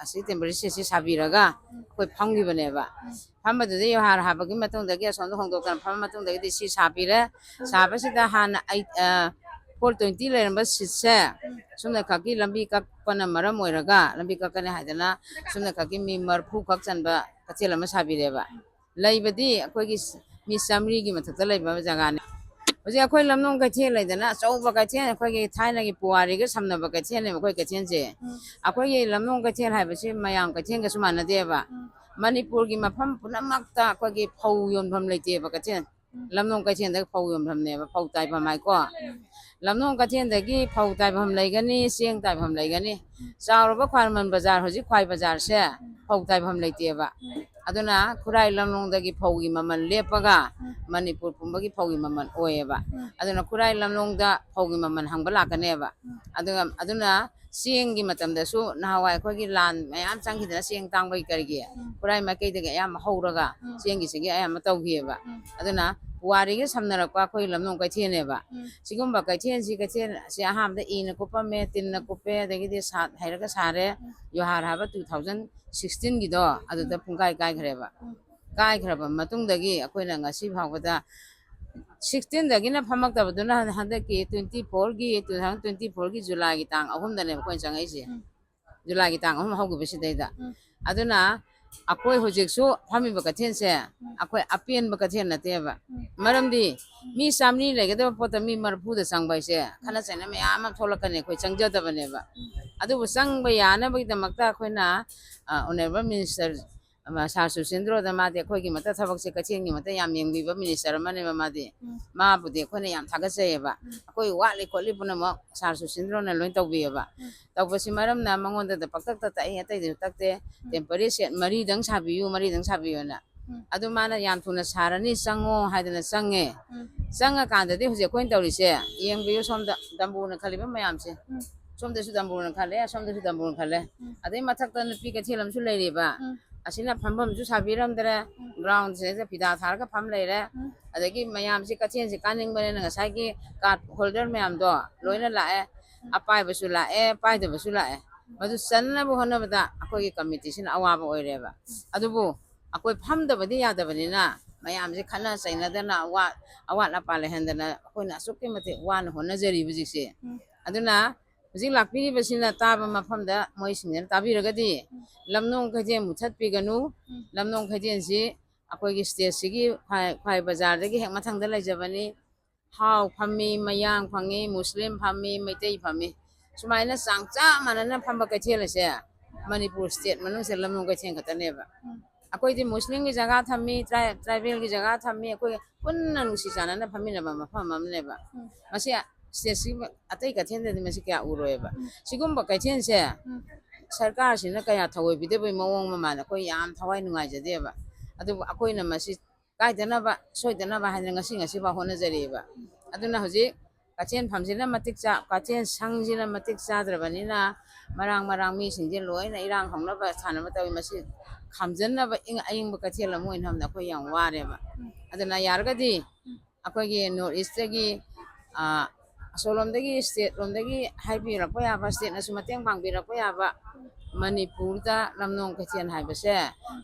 ꯑꯁꯤ temporary shedꯁꯤ ꯁꯥꯕꯤꯔꯒ ꯑꯩꯈꯣꯏ ꯐꯝꯈꯤꯕꯅꯦꯕ꯫ ꯐꯝꯕꯗꯨꯗ ꯌꯨꯍꯥꯔ ꯍꯥꯕꯒꯤ ꯃꯇꯨꯡꯗꯒꯤ ꯑꯁꯣꯝꯗ ꯍꯣꯡꯗꯣꯛꯇꯅ ꯐꯝꯕ ꯃꯇꯨꯡꯗꯒꯤꯗꯤ ꯁꯤ ꯁꯥꯕꯤꯔꯦ꯫ ꯁꯥꯕꯁꯤꯗ ꯍꯥꯟꯅ ꯑꯩ, ꯑ, ꯐꯣꯔ ꯇ꯭ꯋꯦꯟꯇꯤ ꯂꯩꯔꯝꯕ ꯁꯤꯠꯁꯦ ꯁꯨꯝꯅ ꯈꯛꯀꯤ ꯂꯝꯕꯤ ꯀꯛꯄꯅ ꯃꯔꯝ ꯑꯣꯏꯔꯒ, ꯂꯝꯕꯤ ꯀꯛꯀꯅꯤ ꯍꯥꯏꯗꯅ ꯁꯨꯝꯅ ꯈꯛꯀꯤ ꯃꯤ ꯃꯔꯐꯨ ꯈꯛ ꯆꯟꯕ ꯀꯩꯊꯦꯜ ꯑꯃ ꯁꯥꯕꯤꯔꯦꯕ꯫ ꯂꯩꯕꯗꯤ ꯑꯩꯈꯣꯏꯒꯤ ꯃꯤ ꯆꯥꯃꯔꯤꯒꯤ ꯃꯊꯛꯇ ꯂꯩꯕ ꯖꯒꯥꯅꯤ꯫ ꯍꯧꯖꯤꯛ ꯑꯩꯈꯣꯏ ꯂꯝꯂꯣꯡ ꯀꯩꯊꯦꯜ ꯂꯩꯗꯅ, ꯑꯆꯧꯕ ꯀꯩꯊꯦꯜ, ꯑꯩꯈꯣꯏꯒꯤ ꯊꯥꯏꯅꯒꯤ ꯄꯨꯋꯥꯔꯤꯒ ꯁꯝꯅꯕ ꯀꯩꯊꯦꯜꯅꯦꯕ ꯑꯩꯈꯣꯏ ꯀꯩꯊꯦꯜꯁꯦ꯫ ꯑꯩꯈꯣꯏꯒꯤ ꯂꯝꯂꯣꯡ ꯀꯩꯊꯦꯜ ꯍꯥꯏꯕꯁꯤ ꯃꯌꯥꯝ ꯀꯩꯊꯦꯜꯒꯁꯨ ꯃꯥꯟꯅꯗꯦꯕ꯫ ꯃꯅꯤꯄꯨꯔꯒꯤ ꯃꯐꯝ ꯄꯨꯝꯅꯃꯛꯇ ꯑꯩꯈꯣꯏꯒꯤ ꯐꯧ ꯌꯣꯟꯐꯝ ꯂꯩꯇꯦꯕ ꯀꯩꯊꯦꯜ꯫ ꯂꯝꯂꯣꯡ ꯀꯩꯊꯦꯜꯗ ꯐꯧ ꯌꯣꯟꯐꯝꯅꯦꯕ, ꯐꯧ ꯇꯥꯏꯐꯝ ꯍꯥꯏꯀꯣ꯫ ꯂꯝꯂꯣꯡ ꯀꯩꯊꯦꯜꯗꯒꯤ ꯐꯧ ꯇꯥꯏꯐꯝ ꯂꯩꯒꯅꯤ, ꯆꯦꯡ ꯇꯥꯏꯐꯝ ꯂꯩꯒꯅꯤ꯫ ꯆꯥꯎꯔꯕ ꯈ꯭ꯋꯥꯏꯔꯝꯕꯟ ꯕꯖꯥꯔ, ꯍꯧꯖꯤꯛ ꯈ꯭ꯋꯥꯏ ꯕꯖꯥꯔꯁꯦ ꯐꯧ ꯇꯥꯏꯐꯝ ꯂꯩꯇꯦꯕ꯫ ꯑꯗꯨꯅ ꯈꯨꯔꯥꯏ ꯂꯝꯂꯣꯡꯗꯒꯤ ꯐꯧꯒꯤ ꯃꯃꯜ ꯂꯦꯞꯄꯒ ꯃꯅꯤꯄꯨꯔ ꯄꯨꯝꯕꯒꯤ ꯐꯧꯒꯤ ꯃꯃꯜ ꯑꯣꯏꯌꯦꯕ꯫ ꯑꯗꯨꯅ ꯈꯨꯔꯥꯏ ꯂꯝꯂꯣꯡꯗ ꯐꯧꯒꯤ ꯃꯃꯜ ꯍꯪꯕ ꯂꯥꯛꯀꯅꯦꯕ꯫ ꯑꯗꯨꯒ, ꯑꯗꯨꯅ ꯆꯦꯡꯒꯤ ꯃꯇꯝꯗꯁꯨ ꯅꯍꯥꯟꯋꯥꯏ ꯑꯩꯈꯣꯏꯒꯤ ꯂꯥꯟ ꯃꯌꯥꯝ ꯆꯪꯈꯤꯗꯅ, ꯆꯦꯡ ꯇꯥꯡꯕꯒꯤ ꯀꯔꯤꯒꯤ, ꯈꯨꯔꯥꯏ ꯃꯥꯏꯀꯩꯗꯒꯤ ꯑꯌꯥꯝꯕ ꯍꯧꯔꯒ ꯆꯦꯡꯒꯤꯁꯤꯒꯤ ꯑꯌꯥꯝꯕ ꯇꯧꯈꯤꯑꯕ꯫ ꯑꯗꯨꯅ ꯄꯨꯋꯥꯔꯤꯒ ꯁꯝꯅꯔꯛꯄ ꯑꯩꯈꯣꯏ ꯂꯝꯂꯣꯡ ꯀꯩꯊꯦꯜꯅꯦꯕ꯫ ꯁꯤꯒꯨꯝꯕ ꯀꯩꯊꯦꯜꯁꯤ, ꯀꯩꯊꯦꯜꯁꯤ ꯑꯍꯥꯟꯕꯗ ꯏꯅ ꯀꯨꯞꯄꯝꯃꯦ, ꯇꯤꯟꯅ ꯀꯨꯞꯄꯦ, ꯑꯗꯒꯤꯗꯤ ꯁꯥꯠ ꯍꯩꯔꯒ ꯁꯥꯔꯦ꯫ ꯌꯣꯍꯥꯔ ꯍꯥꯕ ꯇꯨ ꯊꯥꯎꯖꯟ ꯁꯤꯛꯁꯇꯤꯟꯒꯤꯗꯣ ꯑꯗꯨꯗ ꯄꯨꯡꯀꯥꯏ ꯀꯥꯏꯈ꯭ꯔꯦꯕ꯫ ꯀꯥꯏꯈ꯭ꯔꯕ ꯃꯇꯨꯡꯗꯒꯤ ꯑꯩꯈꯣꯏꯅ ꯉꯁꯤ ꯐꯥꯎꯕꯗ ꯁꯤꯛꯁꯇꯤꯟꯗꯒꯤꯅ ꯐꯝꯃꯛꯇꯕꯗꯨꯅ ꯍꯟꯗꯛꯀꯤ ꯇ꯭ꯋꯦꯟꯇꯤ ꯐꯣꯔꯒꯤ, ꯇꯨ ꯊꯥꯎꯖꯟ ꯇ꯭ꯋꯦꯟꯇꯤ ꯐꯣꯔꯒꯤ ꯖꯨꯂꯥꯏꯒꯤ ꯇꯥꯡ ꯑꯍꯨꯝꯗꯅꯦꯕ ꯑꯩꯈꯣꯏꯅ ꯆꯪꯉꯛꯏꯁꯦ꯫ ꯖꯨꯂꯥꯏꯒꯤ ꯇꯥꯡ ꯑꯍꯨꯝ ꯍꯧꯈꯤꯕꯁꯤꯗꯩꯗ꯫ ꯑꯗꯨꯅ ꯑꯩꯈꯣꯏ ꯍꯧꯖꯤꯛꯁꯨ ꯐꯝꯃꯤꯕ ꯀꯩꯊꯦꯜꯁꯦ ꯑꯩꯈꯣꯏ ꯑꯄꯦꯟꯕ ꯀꯩꯊꯦꯜ ꯅꯠꯇꯦꯕ꯫ ꯃꯔꯝꯗꯤ ꯃꯤ ꯆꯥꯃꯔꯤ ꯂꯩꯒꯗꯕ ꯄꯣꯠꯇ ꯃꯤ ꯃꯔꯐꯨꯗ ꯆꯪꯕ ꯍꯥꯏꯁꯦ ꯈꯠꯅ ꯆꯩꯅ ꯃꯌꯥꯝ ꯑꯃ ꯊꯣꯛꯂꯛꯀꯅꯤ, ꯑꯩꯈꯣꯏ ꯆꯪꯖꯗꯕꯅꯦꯕ꯫ ꯑꯗꯨꯕꯨ ꯆꯪꯕ ꯌꯥꯅꯕꯒꯤꯗꯃꯛꯇ ꯑꯩꯈꯣꯏꯅ, ꯑ, Honourable Minister, ꯑꯃ, ꯁꯥꯔ ꯁꯨꯁꯤꯟꯗ꯭ꯔꯣꯗ ꯃꯥꯗꯤ ꯑꯩꯈꯣꯏꯒꯤ ꯃꯇ-, ꯊꯕꯛꯁꯦ ꯀꯩꯊꯦꯜꯒꯤ ꯃꯇ ꯌꯥꯝ ꯌꯦꯡꯕꯤꯕ minister ꯑꯃꯅꯦꯕ ꯃꯥꯗꯤ꯫ ꯃꯥꯕꯨꯗꯤ ꯑꯩꯈꯣꯏꯅ ꯌꯥꯝ ꯊꯥꯒꯠꯆꯩꯌꯦꯕ꯫ ꯑꯩꯈꯣꯏ ꯋꯥꯠꯂꯤ ꯈꯣꯠꯂꯤ ꯄꯨꯝꯅꯃꯛ ꯁꯥꯔ ꯁꯨꯁꯤꯟꯗ꯭ꯔꯣꯅ ꯂꯣꯏ ꯇꯧꯕꯤꯑꯕ꯫ ꯇꯧꯕꯁꯤ ꯃꯔꯝꯅ ꯃꯉꯣꯟꯗ ꯄꯪꯇꯛꯇ ꯇꯛꯏ, ꯑꯇꯩꯗꯁꯨ ꯇꯛꯇꯦ꯫ Temporary shed ꯃꯔꯤꯗꯪ ꯁꯥꯕꯤꯌꯨ, ꯃꯔꯤꯗꯪ ꯁꯥꯕꯤꯌꯨꯅ꯫ ꯑꯗꯨ ꯃꯥꯅ ꯌꯥꯝ ꯊꯨꯅ ꯁꯥꯔꯅꯤ, ꯆꯪꯉꯣ ꯍꯥꯏꯗꯅ ꯆꯪꯉꯦ꯫ ꯆꯪꯉꯀꯥꯟꯗꯗꯤ ꯍꯧꯖꯤꯛ ꯑꯩꯈꯣꯏꯅ ꯇꯧꯔꯤꯁꯦ, ꯌꯦꯡꯕꯤꯌꯨ ꯁꯣꯝꯗ ꯗꯝꯕꯨꯔꯅ ꯈꯜꯂꯤꯕ ꯃꯌꯥꯝꯁꯦ꯫ ꯁꯣꯝꯗꯁꯨ ꯗꯝꯕꯨꯔꯅ ꯈꯜꯂꯦ, ꯁꯣꯝꯗꯁꯨ ꯗꯝꯕꯨꯔꯅ ꯈꯜꯂꯦ꯫ ꯑꯗꯩ ꯃꯊꯛꯇ ꯅꯨꯄꯤ ꯀꯩꯊꯦꯜ ꯑꯃꯁꯨ ꯂꯩꯔꯤꯕ꯫ ꯑꯁꯤꯅ ꯐꯝꯐꯝꯁꯨ ꯁꯥꯕꯤꯔꯝꯗ꯭ꯔꯦ꯫ Groundꯁꯤꯗ ꯐꯤꯗꯥ ꯊꯥꯔꯒ ꯐꯝ ꯂꯩꯔꯦ꯫ ꯑꯗꯒꯤ ꯃꯌꯥꯝꯁꯤ ꯀꯩꯊꯦꯜꯁꯤ ꯀꯥꯅꯤꯡꯕꯅꯤꯅ ꯉꯁꯥꯏꯒꯤ card holder ꯃꯌꯥꯝꯗꯣ ꯂꯣꯏꯅ ꯂꯥꯛꯑꯦ꯫ ꯑꯄꯥꯏꯕꯁꯨ ꯂꯥꯛꯑꯦ, ꯄꯥꯏꯗꯕꯁꯨ ꯂꯥꯛꯑꯦ꯫ ꯃꯗꯨ ꯆꯟꯅꯕ ꯍꯣꯠꯅꯕꯗ ꯑꯩꯈꯣꯏꯒꯤ committeeꯁꯤꯅ ꯑꯋꯥꯕ ꯑꯣꯏꯔꯦꯕ꯫ ꯑꯗꯨꯕꯨ ꯑꯩꯈꯣꯏ ꯐꯝꯗꯕꯗꯤ ꯌꯥꯗꯕꯅꯤꯅ ꯃꯌꯥꯝꯁꯦ ꯈꯠꯅ ꯆꯩꯅꯗꯅ ꯑꯋꯥꯠ ꯑꯋꯥꯠ ꯑꯄꯥ ꯂꯩꯍꯟꯗꯅ ꯑꯩꯈꯣꯏꯅ ꯑꯁꯨꯛꯀꯤ ꯃꯇꯤꯛ ꯋꯥꯅ ꯍꯣꯠꯅꯖꯔꯤꯕ ꯍꯧꯖꯤꯛꯁꯦ꯫ ꯎꯝ꯫ ꯑꯗꯨꯅ ꯍꯧꯖꯤꯛ ꯂꯥꯛꯄꯤꯔꯤꯕꯁꯤꯅ ꯇꯥꯕ ꯃꯐꯝꯗ ꯃꯣꯏꯁꯤꯡꯁꯤꯅ ꯇꯥꯕꯤꯔꯒꯗꯤ, ꯎꯝ꯫ ꯂꯝꯅꯣꯡ ꯀꯩꯊꯦꯜ ꯃꯨꯊꯠꯄꯤꯒꯅꯨ꯫ ꯎꯝ꯫ ꯂꯝꯅꯣꯡ ꯀꯩꯊꯦꯜꯁꯤ ꯑꯩꯈꯣꯏꯒꯤ ꯁ꯭ꯇꯦꯠꯁꯤꯒꯤ ꯈ꯭ꯋꯥꯏ, ꯈ꯭ꯋꯥꯏ ꯕꯖꯥꯔꯗꯒꯤ ꯍꯦꯛ ꯃꯊꯪꯗ ꯂꯩꯖꯕꯅꯤ꯫ ꯍꯥꯎ ꯐꯝꯃꯤ, ꯃꯌꯥꯡ ꯐꯝꯃꯤ, ꯃꯨꯁꯂꯤꯝ ꯐꯝꯃꯤ, ꯃꯩꯇꯩ ꯐꯝꯃꯤ꯫ ꯁꯨꯃꯥꯏꯅ ꯆꯥꯡ ꯆꯞ ꯃꯥꯟꯅꯅ ꯐꯝꯕ ꯀꯩꯊꯦꯜ ꯑꯁꯦ ꯃꯅꯤꯄꯨꯔ ꯁ꯭ꯇꯦꯠ ꯃꯅꯨꯡꯁꯤꯗ ꯂꯝꯂꯣꯡ ꯀꯩꯊꯦꯜ ꯈꯛꯇꯅꯦꯕ꯫ ꯎꯝ꯫ ꯑꯩꯈꯣꯏꯗꯤ ꯃꯨꯁꯂꯤꯝꯒꯤ ꯖꯒꯥ ꯊꯝꯃꯤ, ꯇ꯭ꯔꯥꯏ-, ꯇ꯭ꯔꯥꯏꯕꯦꯜꯒꯤ ꯖꯒꯥ ꯊꯝꯃꯤ, ꯑꯩꯈꯣꯏ ꯄꯨꯟꯅ ꯅꯨꯡꯁꯤ ꯆꯥꯟꯅꯅ ꯐꯝꯃꯤꯟꯅꯕ ꯃꯐꯝ ꯑꯃꯅꯦꯕ꯫ ꯎꯝ꯫ ꯃꯁꯤ ꯁ꯭ꯇꯦꯠꯁꯤ ꯑꯇꯩ ꯀꯩꯊꯦꯜꯗꯗꯤ ꯃꯁꯤ ꯀꯌꯥ ꯎꯔꯣꯏꯕ꯫ ꯎꯝ꯫ ꯁꯤꯒꯨꯝꯕ ꯀꯩꯊꯦꯜꯁꯦ ꯎꯝ꯫ ꯁꯔꯀꯥꯔꯁꯤꯅ ꯀꯌꯥ ꯊꯑꯣꯏꯕꯤꯗꯕꯒꯤ ꯃꯑꯣꯡ ꯃꯃꯥꯟ ꯑꯩꯈꯣꯏ ꯌꯥꯝ ꯊꯋꯥꯏ ꯅꯨꯡꯉꯥꯏꯖꯗꯦꯕ꯫ ꯑꯗꯨꯕꯨ ꯑꯩꯈꯣꯏꯅ ꯃꯁꯤ ꯀꯥꯏꯗꯅꯕ, ꯁꯣꯏꯗꯅꯕ ꯍꯥꯏꯗꯅ ꯉꯁꯤ ꯉꯁꯤꯐꯥꯎ ꯍꯣꯠꯅꯖꯔꯤꯕ꯫ ꯑꯗꯨꯅ ꯍꯧꯖꯤꯛ ꯀꯩꯊꯦꯜ ꯐꯝꯁꯤꯅ ꯃꯇꯤꯛ ꯆꯥ-, ꯀꯩꯊꯦꯜ ꯁꯪꯁꯤꯅ ꯃꯇꯤꯛ ꯆꯥꯗ꯭ꯔꯕꯅꯤꯅ ꯃꯔꯥꯡ ꯃꯔꯥꯡ ꯃꯤꯁꯤꯡꯁꯦ ꯂꯣꯏꯅ ꯏꯔꯥꯡ ꯍꯧꯅꯕ ꯁꯥꯟꯅꯕ ꯇꯧꯋꯤ꯫ ꯃꯁꯤ ꯈꯥꯝꯖꯟꯅꯕ ꯏꯪ-, ꯑꯏꯪꯕ ꯀꯩꯊꯦꯜ ꯑꯃ ꯑꯣꯏꯅꯕꯗ ꯑꯩꯈꯣꯏ ꯌꯥꯝ ꯋꯥꯔꯦꯕ꯫ ꯑꯗꯨꯅ ꯌꯥꯔꯒꯗꯤ ꯑꯩꯈꯣꯏꯒꯤ North East ꯇꯒꯤ, ꯑ, ꯑꯁꯣꯝꯂꯣꯝꯗꯒꯤ, state ꯂꯣꯝꯗꯒꯤ ꯍꯥꯏꯕꯤꯔꯛꯄ ꯌꯥꯕ, state ꯅꯁꯨ ꯃꯇꯦꯡ ꯄꯥꯡꯕꯤꯔꯛꯄ ꯌꯥꯕ, ꯃꯅꯤꯄꯨꯔꯗ ꯂꯝꯅꯣꯡ ꯀꯩꯊꯦꯜ ꯍꯥꯏꯕꯁꯦ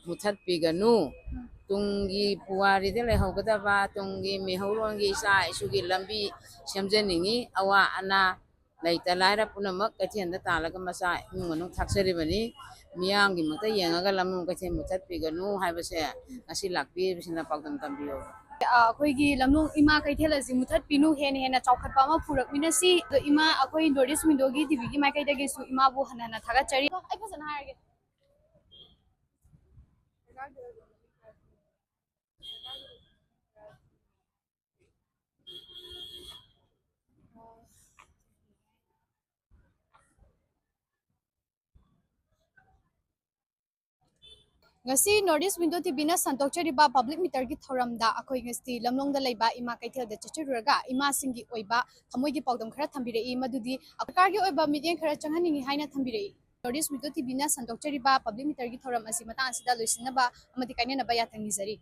ꯃꯨꯊꯠꯄꯤꯒꯅꯨ꯫ ꯇꯨꯡꯒꯤ ꯄꯨꯋꯥꯔꯤꯗ ꯂꯩꯍꯧꯒꯗꯕ, ꯇꯨꯡꯒꯤ ꯃꯤꯍꯧꯔꯣꯟꯒꯤ ꯏꯆꯥ ꯏꯁꯨꯒꯤ ꯂꯝꯕꯤ ꯁꯦꯝꯖꯅꯤꯡꯉꯤ꯫ ꯑꯋꯥ ꯑꯅꯥ, ꯂꯩꯇ ꯂꯥꯏꯔ ꯄꯨꯝꯅꯃꯛ ꯀꯩꯊꯦꯜꯗ ꯇꯥꯜꯂꯒ ꯃꯆꯥ ꯏꯃꯨꯡ ꯃꯅꯨꯡ ꯊꯥꯛꯆꯔꯤꯕꯅꯤ꯫ ꯃꯤꯌꯥꯝꯒꯤꯃꯛꯇ ꯌꯦꯡꯉꯒ ꯂꯝꯂꯣꯡ ꯀꯩꯊꯦꯜ ꯃꯨꯊꯠꯄꯤꯒꯅꯨ ꯍꯥꯏꯕꯁꯦ ꯉꯁꯤ ꯂꯥꯛꯄꯤꯔꯤꯕꯁꯤꯡꯅ ꯄꯥꯎꯗꯝ ꯇꯝꯕꯤꯌꯨ꯫ ꯑ, ꯑꯩꯈꯣꯏꯒꯤ ꯂꯝꯂꯣꯡ ꯏꯃꯥ ꯀꯩꯊꯦꯜ ꯑꯁꯤ ꯃꯨꯊꯠꯄꯤꯅꯨ, ꯍꯦꯟꯅ ꯍꯦꯟꯅ ꯆꯥꯎꯈꯠꯄ ꯑꯃ ꯄꯨꯔꯛꯃꯤꯟꯅꯁꯤ꯫ ꯑꯗꯣ ꯏꯃꯥ, ꯑꯩꯈꯣꯏ North East Window ꯒꯤ T V ꯒꯤ ꯃꯥꯏꯀꯩꯗꯒꯤꯁꯨ ꯏꯃꯥꯕꯨ ꯍꯟꯅ ꯍꯟꯅ ꯊꯥꯒꯠꯆꯔꯤ꯫ ꯑꯩ ꯐꯖꯅ ꯍꯥꯏꯔꯒꯦ꯫ ꯉꯁꯤ North East Window T V ꯅ ꯁꯟꯗꯣꯛꯆꯔꯤꯕ public meter ꯒꯤ ꯊꯧꯔꯝꯗ ꯑꯩꯈꯣꯏ ꯉꯁꯤ ꯂꯝꯂꯣꯡꯗ ꯂꯩꯕ ꯏꯃꯥ ꯀꯩꯊꯦꯜꯗ ꯆꯠꯆꯔꯨꯔꯒ ꯏꯃꯥꯁꯤꯡꯒꯤ ꯑꯣꯏꯕ ꯊꯃꯣꯏꯒꯤ ꯄꯥꯎꯗꯝ ꯈꯔ ꯊꯝꯕꯤꯔꯛꯏ, ꯃꯗꯨꯗꯤ ꯁꯔꯀꯥꯔꯒꯤ ꯑꯣꯏꯕ ꯃꯤꯠꯌꯦꯡ ꯈꯔ ꯆꯪꯍꯟꯅꯤꯡꯏ ꯍꯥꯏꯅ ꯊꯝꯕꯤꯔꯛꯏ꯫ North East Window T V ꯅ ꯁꯟꯗꯣꯛꯆꯔꯤꯕ public meter ꯒꯤ ꯊꯧꯔꯝ ꯑꯁꯤ ꯃꯇꯥꯡ ꯑꯁꯤꯗ ꯂꯣꯏꯁꯤꯟꯅꯕ ꯑꯃꯗꯤ ꯀꯥꯏꯅꯅꯕ ꯌꯥꯊꯪ ꯅꯤꯖꯔꯤ꯫